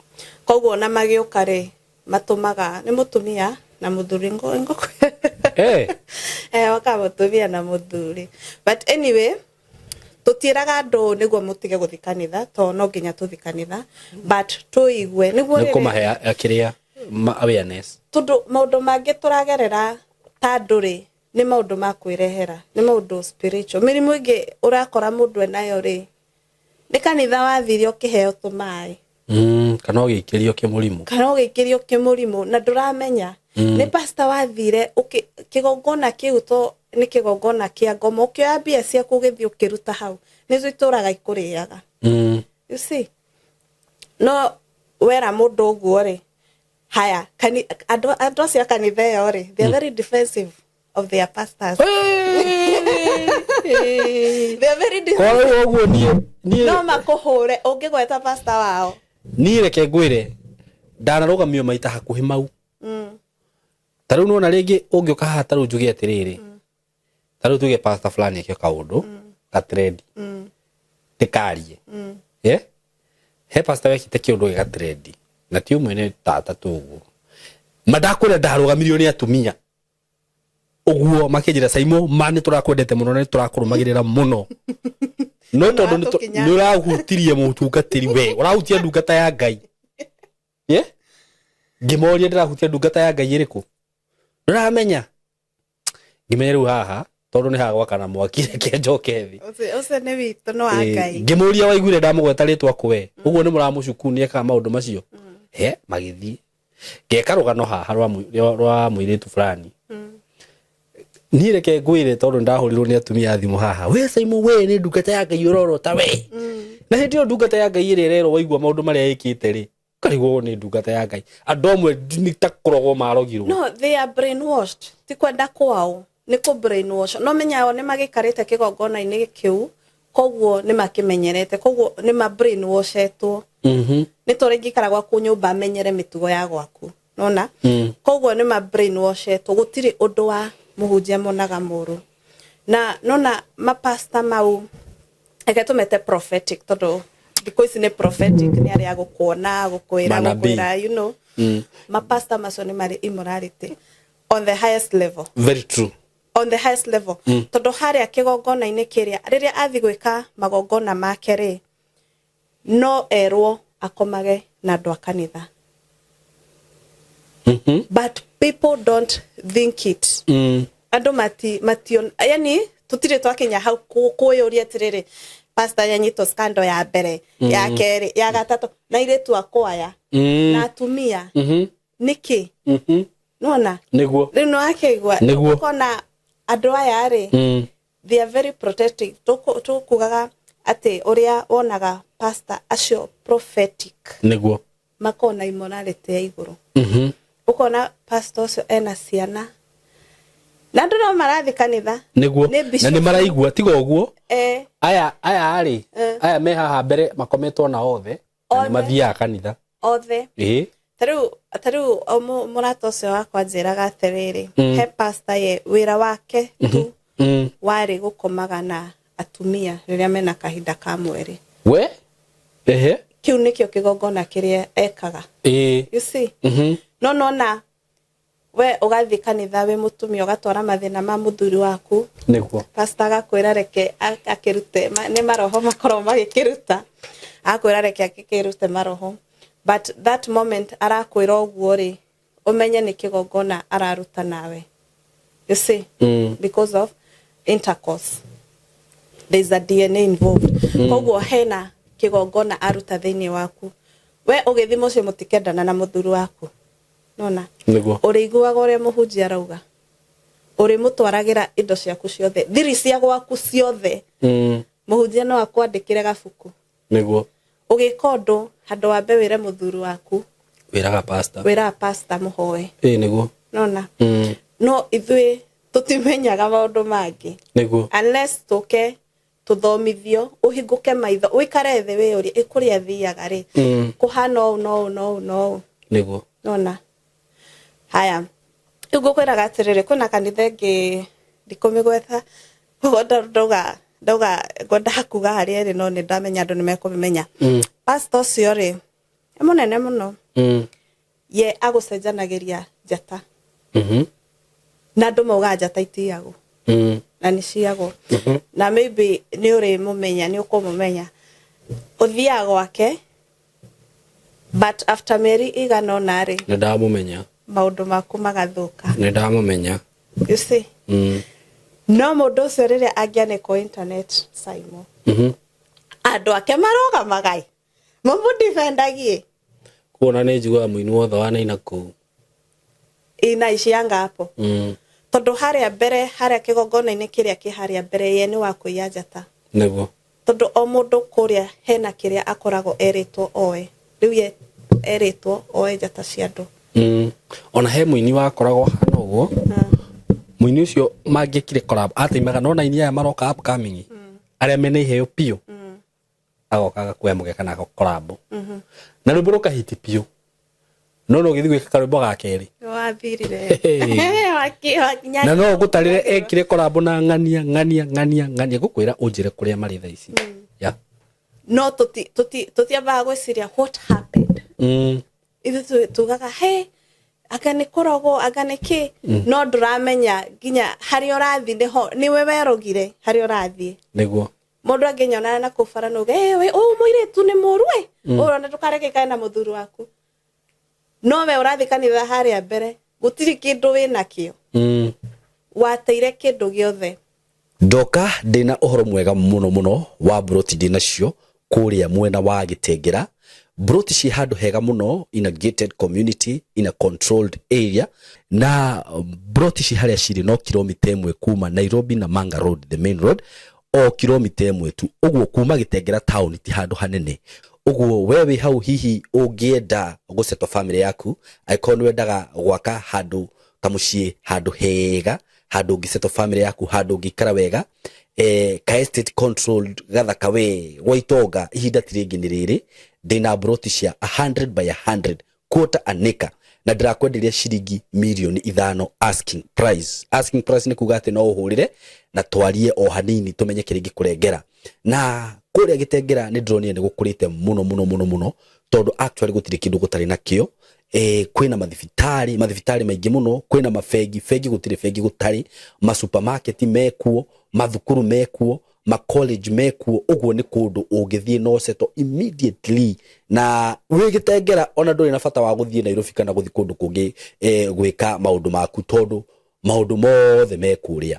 Koguo ona magĩũka rĩ, matũmaga nĩ mũtumia na mũthuri waka mũtumia na mũthuri. But anyway, tũtiĩraga andũ nĩguo mũtige gũthiĩ kanitha, tondũ no nginya tũthiĩ kanitha, but tũigue nĩguo rĩrĩ kũmahe kĩrĩa awareness. Tondũ maũndũ mangĩ tũragerera ta andũ rĩ, nĩ maũndũ ma kwĩrehera, nĩ maũndũ spiritual. Mĩrimũ ĩngĩ ũrakora mũndũ enayo rĩ, nĩ kanitha wathire ũkĩheo tũmaĩ. Kana ũgĩikĩrio kĩmũrimũ. Kana ũgĩikĩrio kĩmũrimũ na ndũramenya. Nĩ pastor wathire kĩgongona kĩu to nĩ kĩgongona kĩa ngoma, ũkĩoya mbia ciaku ũgĩthiĩ ũkĩruta hau, nĩcio itũraga ikũrĩaga. You see? No wera mũndũ ũguo rĩ, haya, andũ acio a kanitha ĩyo rĩ, they are very defensive of their pastors. They are very defensive. Kwa ũguo niĩ no makũhũre ũngĩgweta pastor wao. Niĩ reke ngwĩre, ndanarũgamio maita hakuhĩ mau. Ta rĩu nĩwona rĩngĩ ũngĩũka haha ta rĩu njuge atĩrĩrĩ, ta rĩu tuge pastor fulani eke kaũndũ, ka trend, ndĩkarie. He pastor wekite kiundu gigatrendi na ti umwe ni tata tu uguo. Mandakwira ndarugamirio ni atumia uguo makinjira, "Saimo ma ni turakwendete muno na ni turakurumagirira muno, no tondu Nĩwatũkinya. Ni urahutirie mutungatiri, we urahutia ndungata ya Ngai." Ye ngimoria, "Ndirahutia ndungata ya Ngai iriku?" Nduramenya ngimenya riu haha tondu ni hagwakana mwaki, reke njoke thi. Ũcio nĩ witũ no wa Ngai. Ngĩmũria, "Waiguire ndamũgweta rĩtwa kwe ũguo nĩ mũramũcuku nĩ ekaga maũndũ macio?" He magĩthiĩ ngeka rũgano haha rwa mũirĩtu fulani. Niĩ reke ngwĩre, tondũ ndahũrirwo nĩ atumia a thimũ haha, "We Saimo, we nĩ ndungata ya Ngai ũrorota we." Na hĩndĩ ĩyo ndungata ya Ngai ĩrĩa ĩrerwo, waigua maũndũ marĩa ĩkĩte rĩ, ũkarigwo nĩ ndungata ya Ngai. Andũ amwe nĩ ta kũrogwo marogirwo. No they are brainwashed, ti kwenda kwao, nĩ kũ brainwash. No menya o nĩ magĩikarĩte kĩgongona-inĩ kĩu, koguo nĩ makĩmenyerete, koguo nĩ ma brainwashetwo. Nĩ ta ũrĩa ingĩikara gwaku nyũmba menyere mĩtugo ya gwaku, nona? Koguo nĩ ma brainwashetwo, gũtirĩ ũndũ wa mũhunjia monaga mũru. Na nona mapasta mau, reke tũmete prophetic, tondũ thikũ ici nĩ prophetic, nĩ arĩa gũkuona, gũkwĩra, Manabii. gũkwĩra. Mapasta macio nĩ marĩ immorality on the highest level. Very true. On the highest level, tondũ harĩa kĩgongona-inĩ kĩrĩa, rĩrĩa athi gwĩka magongona make rĩ, no erwo akomage na andũ a kanitha. But people don't think it. Andũ mati mation, yani tutire twakinya hau kwĩyũria atĩrĩrĩ, pastor yanyitwo scandal ya mbere, ya kerĩ, ya gatatũ, na airĩtu akwaya na atumia, nĩkĩ? Nona? Niguo. Rĩu nĩwakĩigua? Nĩguo. Ũkona andũ aya rĩ, they are very protective. Tũkugaga atĩ ũrĩa wonaga pastor acio prophetic makona immorality ya igũrũ. Ũkona pastor ũcio ena ciana na andũ no marathi kanitha. Niguo. Nĩ Na bishop. nĩ maraigua tiga ũguo. Aya rĩ, aya me haha mbere makometwo na othe na nĩ Othe. mathiaga kanitha. Othe. Tarĩu o mũrata ũcio wakwa njĩraga atĩrĩrĩ, he pastor ye wĩra wake tu warĩ gũkomaga na atumia rĩrĩa mena kahinda ka mweri. We ehe. Kĩu nĩkĩo kĩgongona kĩrĩa ekaga. You see? No nona we ũgathiĩ kanitha wĩ mũtumia, ũgatwara mathĩna ma mũthuri waku, pastor agakwĩra reke akĩrute nĩ maroho makorwo magĩkĩruta, akwĩra reke akĩrute maroho. But that moment arakwĩra ũguo rĩ, ũmenye nĩ kĩgongona araruta nawe, you see? Because of intercourse there is a DNA involved. Koguo hena kĩgongona aruta thĩinĩ waku. We ũgĩthiĩ mũciĩ mũtikendana na mũthuri waku, nona? Ũrĩiguaga ũrĩa mũhunjia arauga, ũrĩmũtwaragĩra indo ciaku ciothe, thiri cia gwaku ciothe. Mũhunjia no akwandĩkĩre gabuku. Ũgĩka ũndũ, handũ wambe wĩre mũthuri waku, wĩraga pastor. Wĩraga pastor mũhoe. Niguo. Nona? No ithuĩ tũtimenyaga maũndũ mangĩ unless tũke tũthomithio, ũhingũke maitho, ũikare thĩ wĩyũrie, ĩ kũrĩa thiaga rĩ, kũhana ũũ no ũũ no ũũ no ũũ? Nona? Haya, rĩu ngũkwĩraga atĩrĩrĩ, kwĩna kanitha ĩngĩ ndikũmĩgweta, koguo ndauga ngwendaga kuga harĩa ĩrĩ, no nĩ ndamenya andũ nĩ mekũmĩmenya. Pastor ũcio rĩ, nĩ mũnene mũno. Ye agũcenjanagĩria njata. Na andũ maugaga njata itiyagwo. Na nĩ ciagwo. Na maybe nĩ ũrĩmũmenya, nĩ ũkũmũmenya. Ũthiaga gwake, but after mĩeri igana ũna rĩ, Nĩ ndamũmenya. maũndũ maku magathũka. Nĩ ndamũmenya. You see? No mũndũ ũcio rĩrĩa angĩanĩkwo internet, Simon, andũ ake marũgamagai mamũdefendagie. Kuona nĩ njiguaga mũini wothe wanaina kũu. Ina icianga hapo. Tondũ harĩa mbere, harĩa kĩgongona-inĩ kĩrĩa kĩ harĩa mbere, ye nĩ wa kũiya njata. Tondũ o mũndũ kũrĩa hena kĩrĩa akoragwo erĩtwo oe, rĩu ye erĩtwo oe njata cia andũ. Ona he mũini wakoragwo hana ũguo. Mũini ũcio mangĩekire collab, ataimaga nona aini aya maroka upcoming, arĩa mena iheo biũ, agoka agakuoya mũgeka na collab na rwĩmbo rũkahiti biũ, no ũgĩthiĩ gwĩka karwĩmbo ga kerĩ, wathirire. Wakinya. Na no ngũtarĩre ekire collab na ng'ania ng'ania ng'ania ng'ania, ngũkwĩra ũnjĩre kũrĩa marĩ thaa ici ya. No tũtiambaga gwĩciria what happened. Ithuĩ tugaga he anga nĩ kũrogwo, anga nĩ kĩ, no ndũramenya nginya harĩa ũrathiĩ nĩho nĩwe werogire harĩa ũrathiĩ. Nĩguo. Mũndũ angĩnyonana na kũu bara no uge, "Eh, we ũyũ mũirĩtu nĩ mũru ĩ, ũrona ndũkareke ikare na mũthuri waku." No we ũrathiĩ kanitha harĩa mbere gũtirĩ kĩndũ wĩnakĩo. Wateire kĩndũ gĩothe. Ndoka ndĩna ũhoro mwega mũno mũno wa mburoti ndĩnacio kũrĩa mwena wa Gĩtengera. Mburoti ciĩ handũ hega mũno, in a gated community, in a controlled area, na mburoti ici harĩa cirĩ no kilomita 1 kuma Nairobi na Manga Road, the main road, o kilomita 1 tu. Ũguo kuma Gĩtengera town ti handũ hanene. Ũguo we wĩ hau hihi ũngĩenda gũsettle family yaku, angĩkorwo nĩ wendaga gwaka handũ kamũciĩ, handũ hega, handũ ũngĩsettle family yaku, handũ ũngĩikara wega, ka estate controlled gathaka we gwa itonga, ihinda ti rĩngĩ nĩ rĩrĩ. Ndĩna mburoti cia 100 by 100 quarter an acre, na ndĩrakwenderia ciringi mirioni 5 asking price. Asking price nĩ kuga atĩ no ũhũrĩre na twarie o hanini tũmenye kĩrĩa ingĩkũrengera. Na kũrĩa Gĩtengera nĩ ndĩronire nĩ gũkũrĩte mũno mũno mũno mũno, tondũ actually gũtirĩ kĩndũ gũtarĩ nakĩo. Kwĩna mathibitarĩ, mathibitarĩ maingĩ mũno, kwĩna mabengi, bengi gũtirĩ bengi gũtarĩ, masupermarket mekuo, mathukuru mekuo, ma college mekuo. Ũguo nĩ kũndũ ũngĩthiĩ no settle immediately na wĩ Gĩtengera, ona ndũrĩ na bata wa gũthiĩ Nairobi kana gũthiĩ kũndũ kũngĩ gwĩka maũndũ maku, tondũ maũndũ mothe me kũrĩa.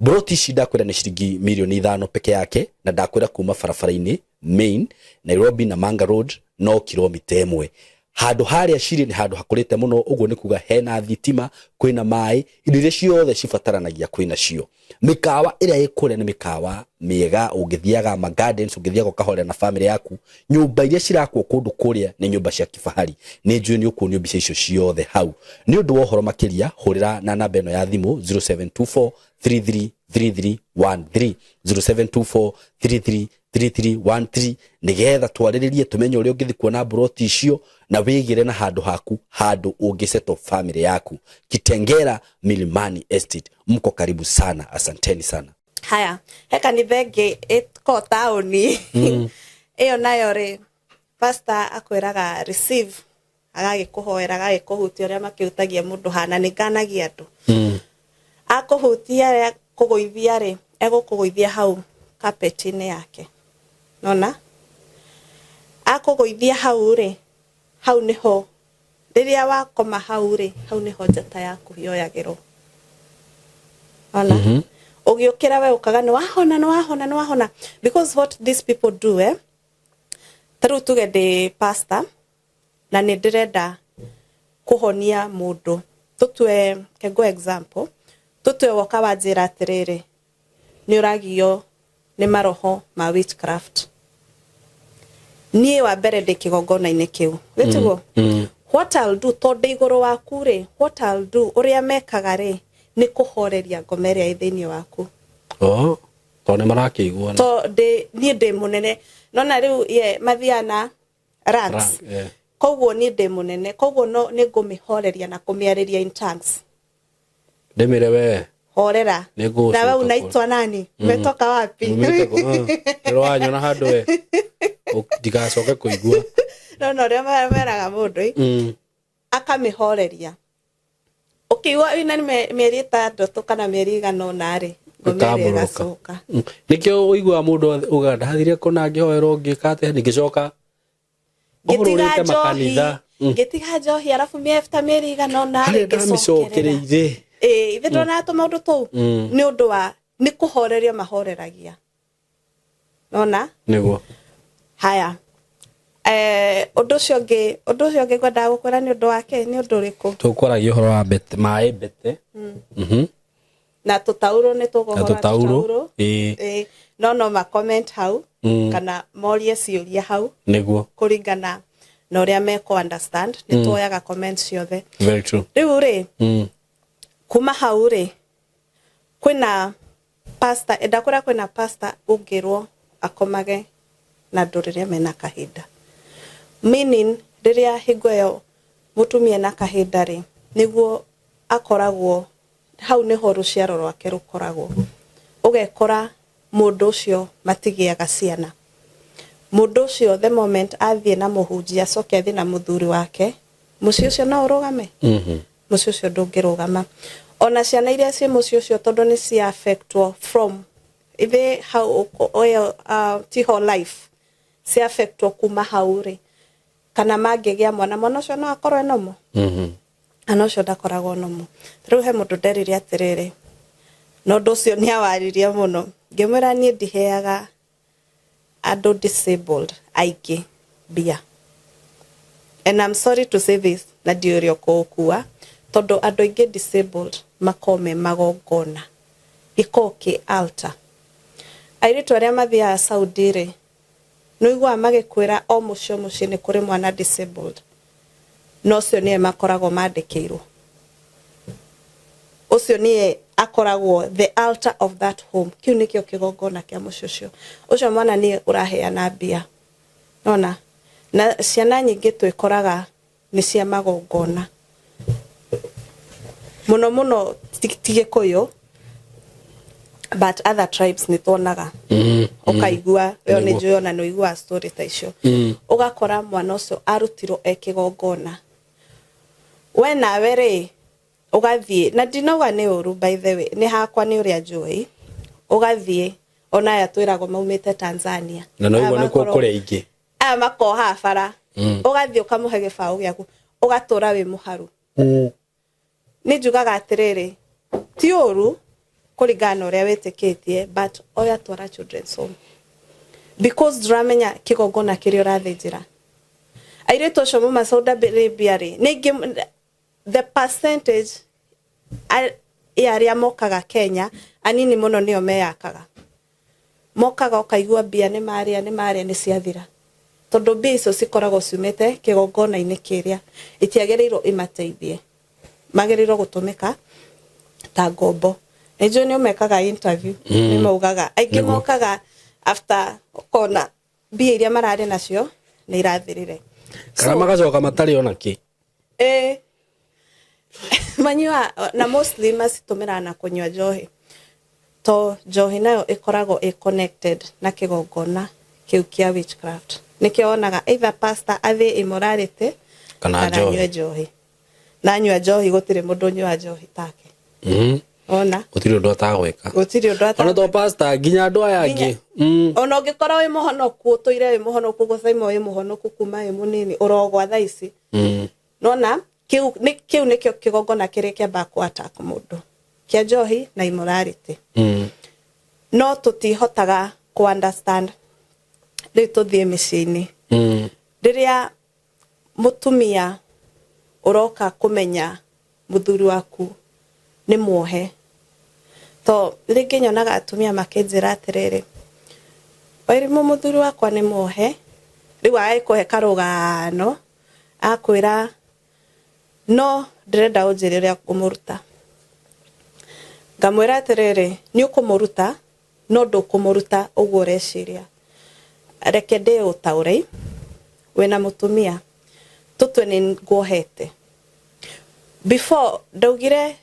Mburoti ici ndakwĩra nĩ ciringi mirioni 5 peke yake, na ndakwĩra kuma barabara-inĩ main Nairobi na Manga Road no kilomita 1. Handũ harĩa cirĩ nĩ handũ hakũrĩte mũno, ũguo nĩ kuga hena thitima, kwĩna maĩ, indo iria ciothe cibataranagia kwĩna cio. Mĩkawa ĩrĩa ĩ kũrĩa nĩ mĩkawa mĩega, ũngĩthiaga ma gardens, ũngĩthiaga ũkahorera na family yaku. Nyũmba iria cirakwo kũndũ kũrĩa nĩ nyũmba cia kifahari. Nĩ njũĩ nĩ ũkuonio mbica icio ciothe hau. Nĩ ũndũ wa ũhoro makĩria, hũrĩra na namba ĩno ya thimũ 0724 333313, 0724 333313, nĩgetha twarĩrĩrie tũmenye ũrĩa ũngĩthiĩ kuona mburoti icio na wĩgĩre na handũ haku, handũ ũngĩsettle family yaku. Kitengera Milimani Estate, mko karibu sana, asanteni sana. Haya, he kanitha ĩngĩ ĩko taũni ĩyo nayo rĩ, pastor akwĩraga receive, agagĩkũhoera, agagĩkũhutia ũrĩa makĩhutagia mũndũ hana nĩ nganagia andũ. Akũhutia rĩ, kũgũithia rĩ, egũkũgũithia hau carpet-inĩ yake, nona akũgũithia hau rĩ, hau nĩho rĩrĩa wakoma hau rĩ, hau nĩho njata yaku yoyagĩrwo. Ona ũgĩũkĩra we ũkaga nĩ wahona, nĩ wahona, nĩ wahona. Because what these people do, ta rĩu tuge ndĩ pastor na nĩ ndĩrenda kũhonia mũndũ, tũtue kego example, tũtue woka wanjĩra atĩrĩrĩ, nĩ ũragio nĩ maroho ma witchcraft. Niĩ wa mbere ndĩ kĩgongona-inĩ kĩu gĩtiguo. What I'll do, tondũ igũrũ waku rĩ, what I'll do, ũrĩa mekaga rĩ, nĩ kũhoreria ngoma ĩrĩa ĩ thĩinĩ waku. Oh, tondũ nĩ marakĩiguana. To ndĩ niĩ ndĩ mũnene, nona rĩu ye mathiaga na ranks. Rank, yeah. Koguo niĩ ndĩ mũnene, koguo no nĩ ngũmĩhoreria na kũmĩarĩria in tongues. Ndĩmĩre we. Horera. Nĩ ngũgũcoka. Na we unaitwa nani? Umetoka wapi? Nĩ wanyona handũ we ndigacoke kũigua. No ũrĩa meraga mũndũ akamĩhoreria, ũkĩigua wĩna mĩeri 6 kana mĩeri igana ũna rĩ, ngoma ĩrĩa Ĩkambũrũka. ĩgacoka. Nĩkĩo ũiguaga mũndũ uga ndathire kũna ngĩhoerwo ngĩka atĩa ngĩcoka ngĩtiga ũhũrũrĩte njohi makanitha. Ngĩtiga njohi arabu ta mĩeri igana ũna rĩ, harĩa ngĩcokerera. ndamĩcokereire. Ĩĩ, ithe ndona tũmaũndũ tũu nĩ ũndũ wa nĩ kũhoreria mahoreragia, nona. Nĩguo. Haya, ũndũ ũcio ũngĩ ngwendaga gũkwĩra nĩ ũndũ wake nĩ ũndũ ũrĩkũ? Tũkwaragia ũhoro wa mbete, maĩ mbete. Na tũtaurũ nĩ tũgũhora. Na tũtaurũ, ĩĩ. Ĩĩ, no ma comment hau kana morie ciũria hau Nĩguo. kũringana na ũrĩa mekũ understand. Nĩ tuoyaga comment ciothe. Very true. Rĩu rĩ, kuma hau rĩ, kwĩna pastor ndakwĩra kwĩna pastor ũngĩrwo akomage na andũ rĩrĩa mena kahinda, meaning rĩrĩa hingo ĩyo mũtumia na kahinda rĩ, nĩguo akoragwo hau, nĩho rũciaro rwake rũkoragwo. Ũgekora mũndũ ũcio matigĩaga ciana. Mũndũ ũcio the moment athiĩ na mũhunjia, acoke athiĩ na mũthuri wake, mũciĩ ũcio no ũrũgame? Mũciĩ ũcio ndũngĩrũgama. Ona ciana iria ciĩ mũciĩ ũcio, tondũ nĩ cia affectwo from ithe hau ũyũ, tiho life cia affectwo kuma hau rĩ, kana mangĩgĩa mwana, mwana ũcio no akorwo e normal? Ana ũcio ndakoragwo normal. Rĩu he mũndũ nderire atĩrĩrĩ, na ũndũ ũcio nĩ awaririe mũno, ngĩmwĩra niĩ ndiheaga andũ disabled aingĩ mbia, and I'm sorry to say this, na ndiũĩ ũrĩa ũkũũkua, tondũ andũ aingĩ disabled makoragwo me magongona gĩkoragwo kĩ altar. Airĩtu arĩa mathiaga Saudi rĩ, nĩ ũiguaga magĩkwĩra o mũciĩ o mũciĩ nĩ kũrĩ mwana disabled, na ũcio nĩwe makoragwo mandĩkĩirwo, ũcio nĩye akoragwo the altar of that home. Kĩu nĩkĩo kĩgongona kĩa mũciĩ ũcio. Ũcio mwana nĩye ũraheana mbia nona, na ciana nyingĩ twĩkoraga nĩ cia magongona mũno mũno, ti Gĩkũyũ, but other tribes nĩ tuonaga, ũkaigua we nĩ njũĩ ona nĩ ũiguaga story ta icio, ũgakora mwana ũcio arutirwo e kĩgongona. We nawe rĩ, ũgathiĩ, na ndinauga nĩ ũru, by the way, nĩ hakwa, nĩ ũrĩa njũĩ, ũgathiĩ ona aya twĩragwo maumĩte Tanzania. Na no igua nĩkuo kũrĩ aingĩ. Aya makoha bara, ũgathiĩ ũkamũhe gĩbaũ gĩaku, ũgatũra wĩ mũharu. Nĩ njugaga atĩrĩrĩ, ti ũru kũringana na ũrĩa wĩtĩkĩtie, but oya twara children's home, because ndũramenya kĩgongona kĩrĩa ũrathĩnjĩra airĩtu acio mauma Saudi Arabia rĩ, nĩ aingĩ. The percentage ya arĩa mokaga Kenya, anini mũno nĩo meyakaga. Mokaga ũkaigua mbia nĩ marĩa, nĩ marĩa, nĩ ciathira, tondũ mbia icio cikoragwo ciumĩte kĩgongona-inĩ kĩrĩa itiagĩrĩirwo imateithie, magĩrĩirwo gũtũmĩka ta ngombo. Nĩ njũĩ nĩ ũmekaga interview, nĩ maugaga aingĩ mokaga after ũkona mbia iria mararĩ nacio nĩ irathirire. Kana magacoka matarĩ ona kĩ. Ĩĩ, manyua, na mostly macitũmĩraga na kũnyua njohi, to njohi nayo ĩkoragwo ĩ connected na kĩgongona kĩu kĩa witchcraft. Nĩkĩo wonaga either pastor athiĩ immorality kana njohi. Anyue njohi, na anyua njohi, gũtirĩ mũndũ ũnyua njohi take. Ona gũtirĩ ũndũ atagwĩka. Gũtirĩ ũndũ. Ona to pastor, nginya andũ aya angĩ. Ona ũngĩkorwo wĩ mũhonoku, ũtũire wĩ mũhonoku, gũcaima wĩ mũhonoku kuma wĩ mũnini, ũrogwa thaa ici. Nona kĩu nĩkĩo kĩgongona kĩrĩa kĩambaga kũ attack mũndũ, kĩa njohi na immorality. No tũtihotaga kũ understand. Rĩu tũthiĩ mĩciĩ-inĩ. Rĩrĩa mũtumia ũroka kũmenya mũthuri waku nĩ muohe, to rĩngĩ nyonaga atumia makĩnjĩra atĩrĩrĩ, "Wairimũ, mũthuri wakwa nĩ muohe." Rĩu agĩkũhe karũgano, akwĩra, "No ndĩrenda ũnjĩre ũrĩa ngũmũruta." Ngamwĩra atĩrĩrĩ, nĩ ũkũmũruta, no ndũkũmũruta ũguo ũreciria. Reke ndĩũtaũre. Wĩna mũtumia, tũtue nĩ nguohete before ndaugire,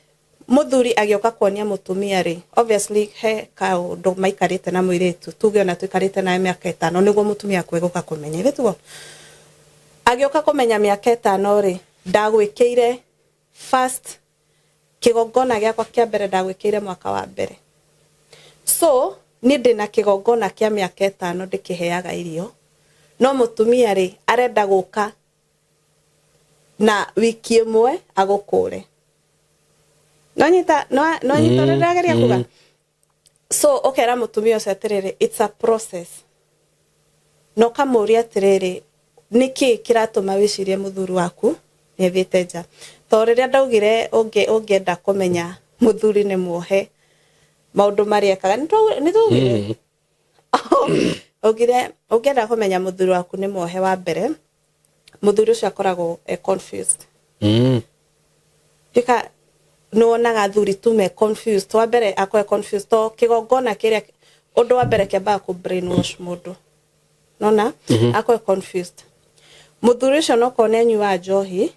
mũthuri agĩũka kuonia mũtumia rĩ, obviously he kaũndũ maikarĩte na mũirĩtu, tuge ona tũikarĩte nawe mĩaka 5, nĩguo mũtumia akue gũka kũmenya. Ithe tiguo agĩũka kũmenya mĩaka 5 rĩ, ndagwĩkĩire first kĩgongona gĩakwa kĩa mbere, ndagwĩkĩire mwaka wa mbere. So niĩ ndĩna kĩgongona kĩa mĩaka 5 ndĩkĩheaga irio, no mũtumia rĩ, arenda gũka na wiki ĩmwe agũkũre. Nonyita nonyita ũrĩa ndĩrageria kuga? So ũkera mũtumia ũcio atĩrĩrĩ, it's a process, na ũkamũria atĩrĩrĩ, nĩkĩ kĩratũma wĩcirie mũthuri waku nĩ athiĩte nja? To rĩrĩa ndaugire ũngĩenda kũmenya mũthuri nĩ muohe, maũndũ marĩa ekaga, nĩ twaugire, ugire ũngĩenda kũmenya mũthuri waku nĩ muohe, wa mbere mũthuri ũcio akoragwo e confused. Ndika nĩ wonaga athuri tu me confused. Wa mbere akorwo e confused to kĩgongona kĩrĩa, ũndũ wa mbere kĩambaga kũ brainwash mũndũ. Nona akorwo e confused mũthuri ũcio, no korwo nĩ anyuaga njohi,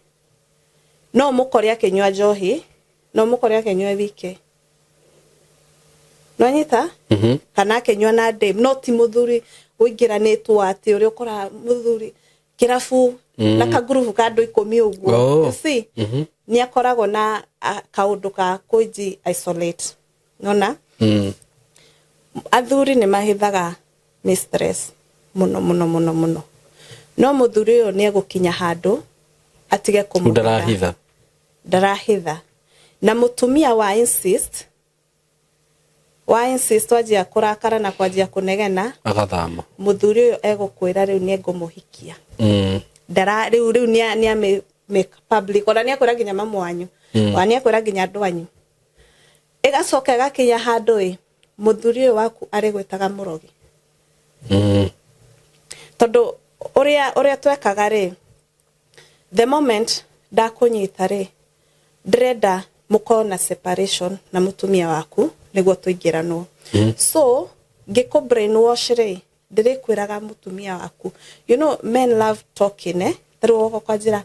no mũkore akĩnyua njohi, no mũkore akĩnyua wike, nonyita, kana akĩnyua na ndem, no ti mũthuri. Ũingĩranĩtwo atĩ ũrĩa ũkoraga mũthuri kĩrabu na kangurubu ka andũ 10 ũguo. Oh. You see, nĩ akoragwo na kaũndũ ka kũji isolate nona. Athuri nĩ mahithaga mistress mũno mũno mũno mũno, no mũthuri ũyũ nĩ egũkinya handũ atige kũmũhitha. Ndarahitha. Ndarahitha, na mũtumia wa insist, wa insist, wanjia kũrakara na kwanjia kũnegena, agathama. Mũthuri ũyũ egũkwĩra rĩu nĩ ngũmũhikia. Ndara rĩu nĩ ame make public, ona nĩ akwĩra nginya mamu wanyu, ona nĩ akwĩra nginya andũ anyu. Ĩgacoka ĩgakinya handũ ĩ mũthuri ũyũ waku arĩgwĩtaga mũrogi. Tondũ ũrĩa twekaga rĩ, the moment ndakũnyita rĩ, ndĩrenda mũkorwo na separation na mũtumia waku nĩguo tũingĩranwo. So ngĩkũ brainwash rĩ, ndĩrĩkwĩraga mũtumia waku. You know men love talking, eh? Tarĩu woka kwanjĩra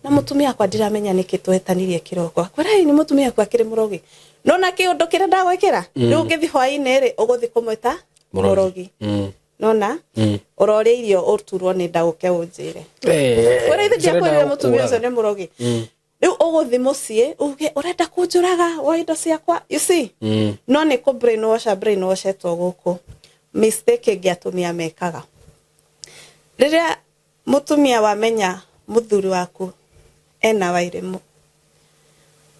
na mũtumia wakwa, ndiramenya nĩkĩ twetanirie kĩroko, akwĩra ĩ nĩ mũtumia waku akĩrĩ mũrogi, nona kĩũndũ kĩrĩa ndagwĩkĩra. Rĩu ũngĩthi hwaĩ-inĩ rĩ, ũgũthi kũmwĩta mũrogi. Nona ũroria irio ũturwo nĩ nda, ũke ũnjĩre ũrĩa ithe ndiakwĩrire mũtumia ũcio nĩ mũrogi. Rĩu ũgũthi mũciĩ uge ũrenda kũnjũraga wa indo ciakwa, you see. No nĩ kũ brainwash, brainwashetwo gũkũ. Mistake ĩngĩ atumia mekaga, rĩrĩa mũtumia wamenya mũthuri waku ena Wairimũ,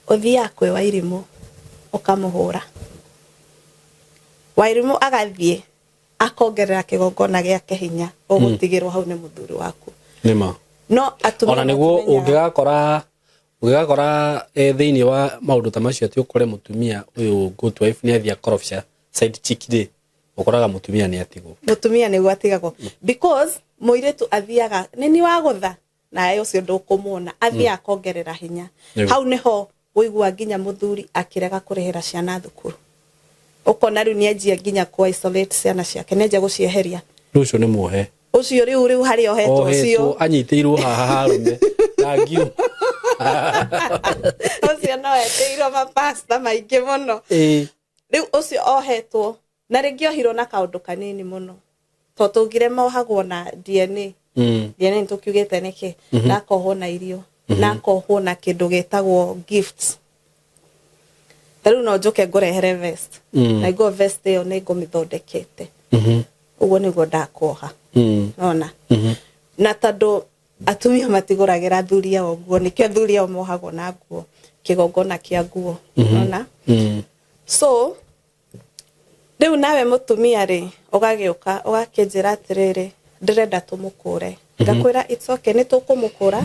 ũthiaga kwĩ Wairimũ ũkamũhũra. Wairimũ agathiĩ akongerera kĩgongona gĩake hinya, ũgũtigĩrwo hau nĩ mũthuri waku. Nĩma. No atumia Ona nĩguo matimenyaga. Ũngĩgakora thĩinĩ wa maũndũ ta macio atĩ ũkore mũtumia ũyũ good wife nĩ athiĩ akorobca side chick rĩ, ũkoraga mũtumia nĩ atigwo. Mũtumia nĩguo atigagwo, because mũirĩtu athiaga nĩ ni wagũtha nawe ũcio ndũkũmuona, athiaga akongerera hinya. Hau nĩho ũigua nginya mũthuri akĩrega kũrĩhĩra ciana thukuru, ũkona rĩu nĩanjia nginya ku isolate ciana ciake, nĩanjia gũcieheria. Rĩu ũcio nĩ muohe. Ũcio rĩu harĩa ohetwo ohetwo ũcio. Anyitĩirwo haha harũme thangiũ. Ũcio no etĩirwo mapasta maingĩ mũno. Rĩu ũcio ohetwo na rĩngĩ ohirwo na kaũndũ kanini mũno, to tũngire mohagwo na DNA. DNA nĩ tũkiugĩte nĩkĩ, na akohwo na irio, na akohwo na kĩndũ gĩtagwo gifts. Ta rĩu no njũke ngũrehere vest, na iguo vest ĩyo nĩ ngũmĩthondekete, ũguo nĩguo ndakuoha. Nona na tondũ atumia matigũragĩra athuri ao nguo, nĩkĩo athuri ao mohagwo na nguo, kĩgongona kĩa nguo, nona. So rĩu nawe mũtumia rĩ, ũgagĩũka ũgakĩnjĩra atĩrĩrĩ, ndĩrenda tũmũkũre. Ngakwĩra it's okay, nĩ tũkũmũkũra,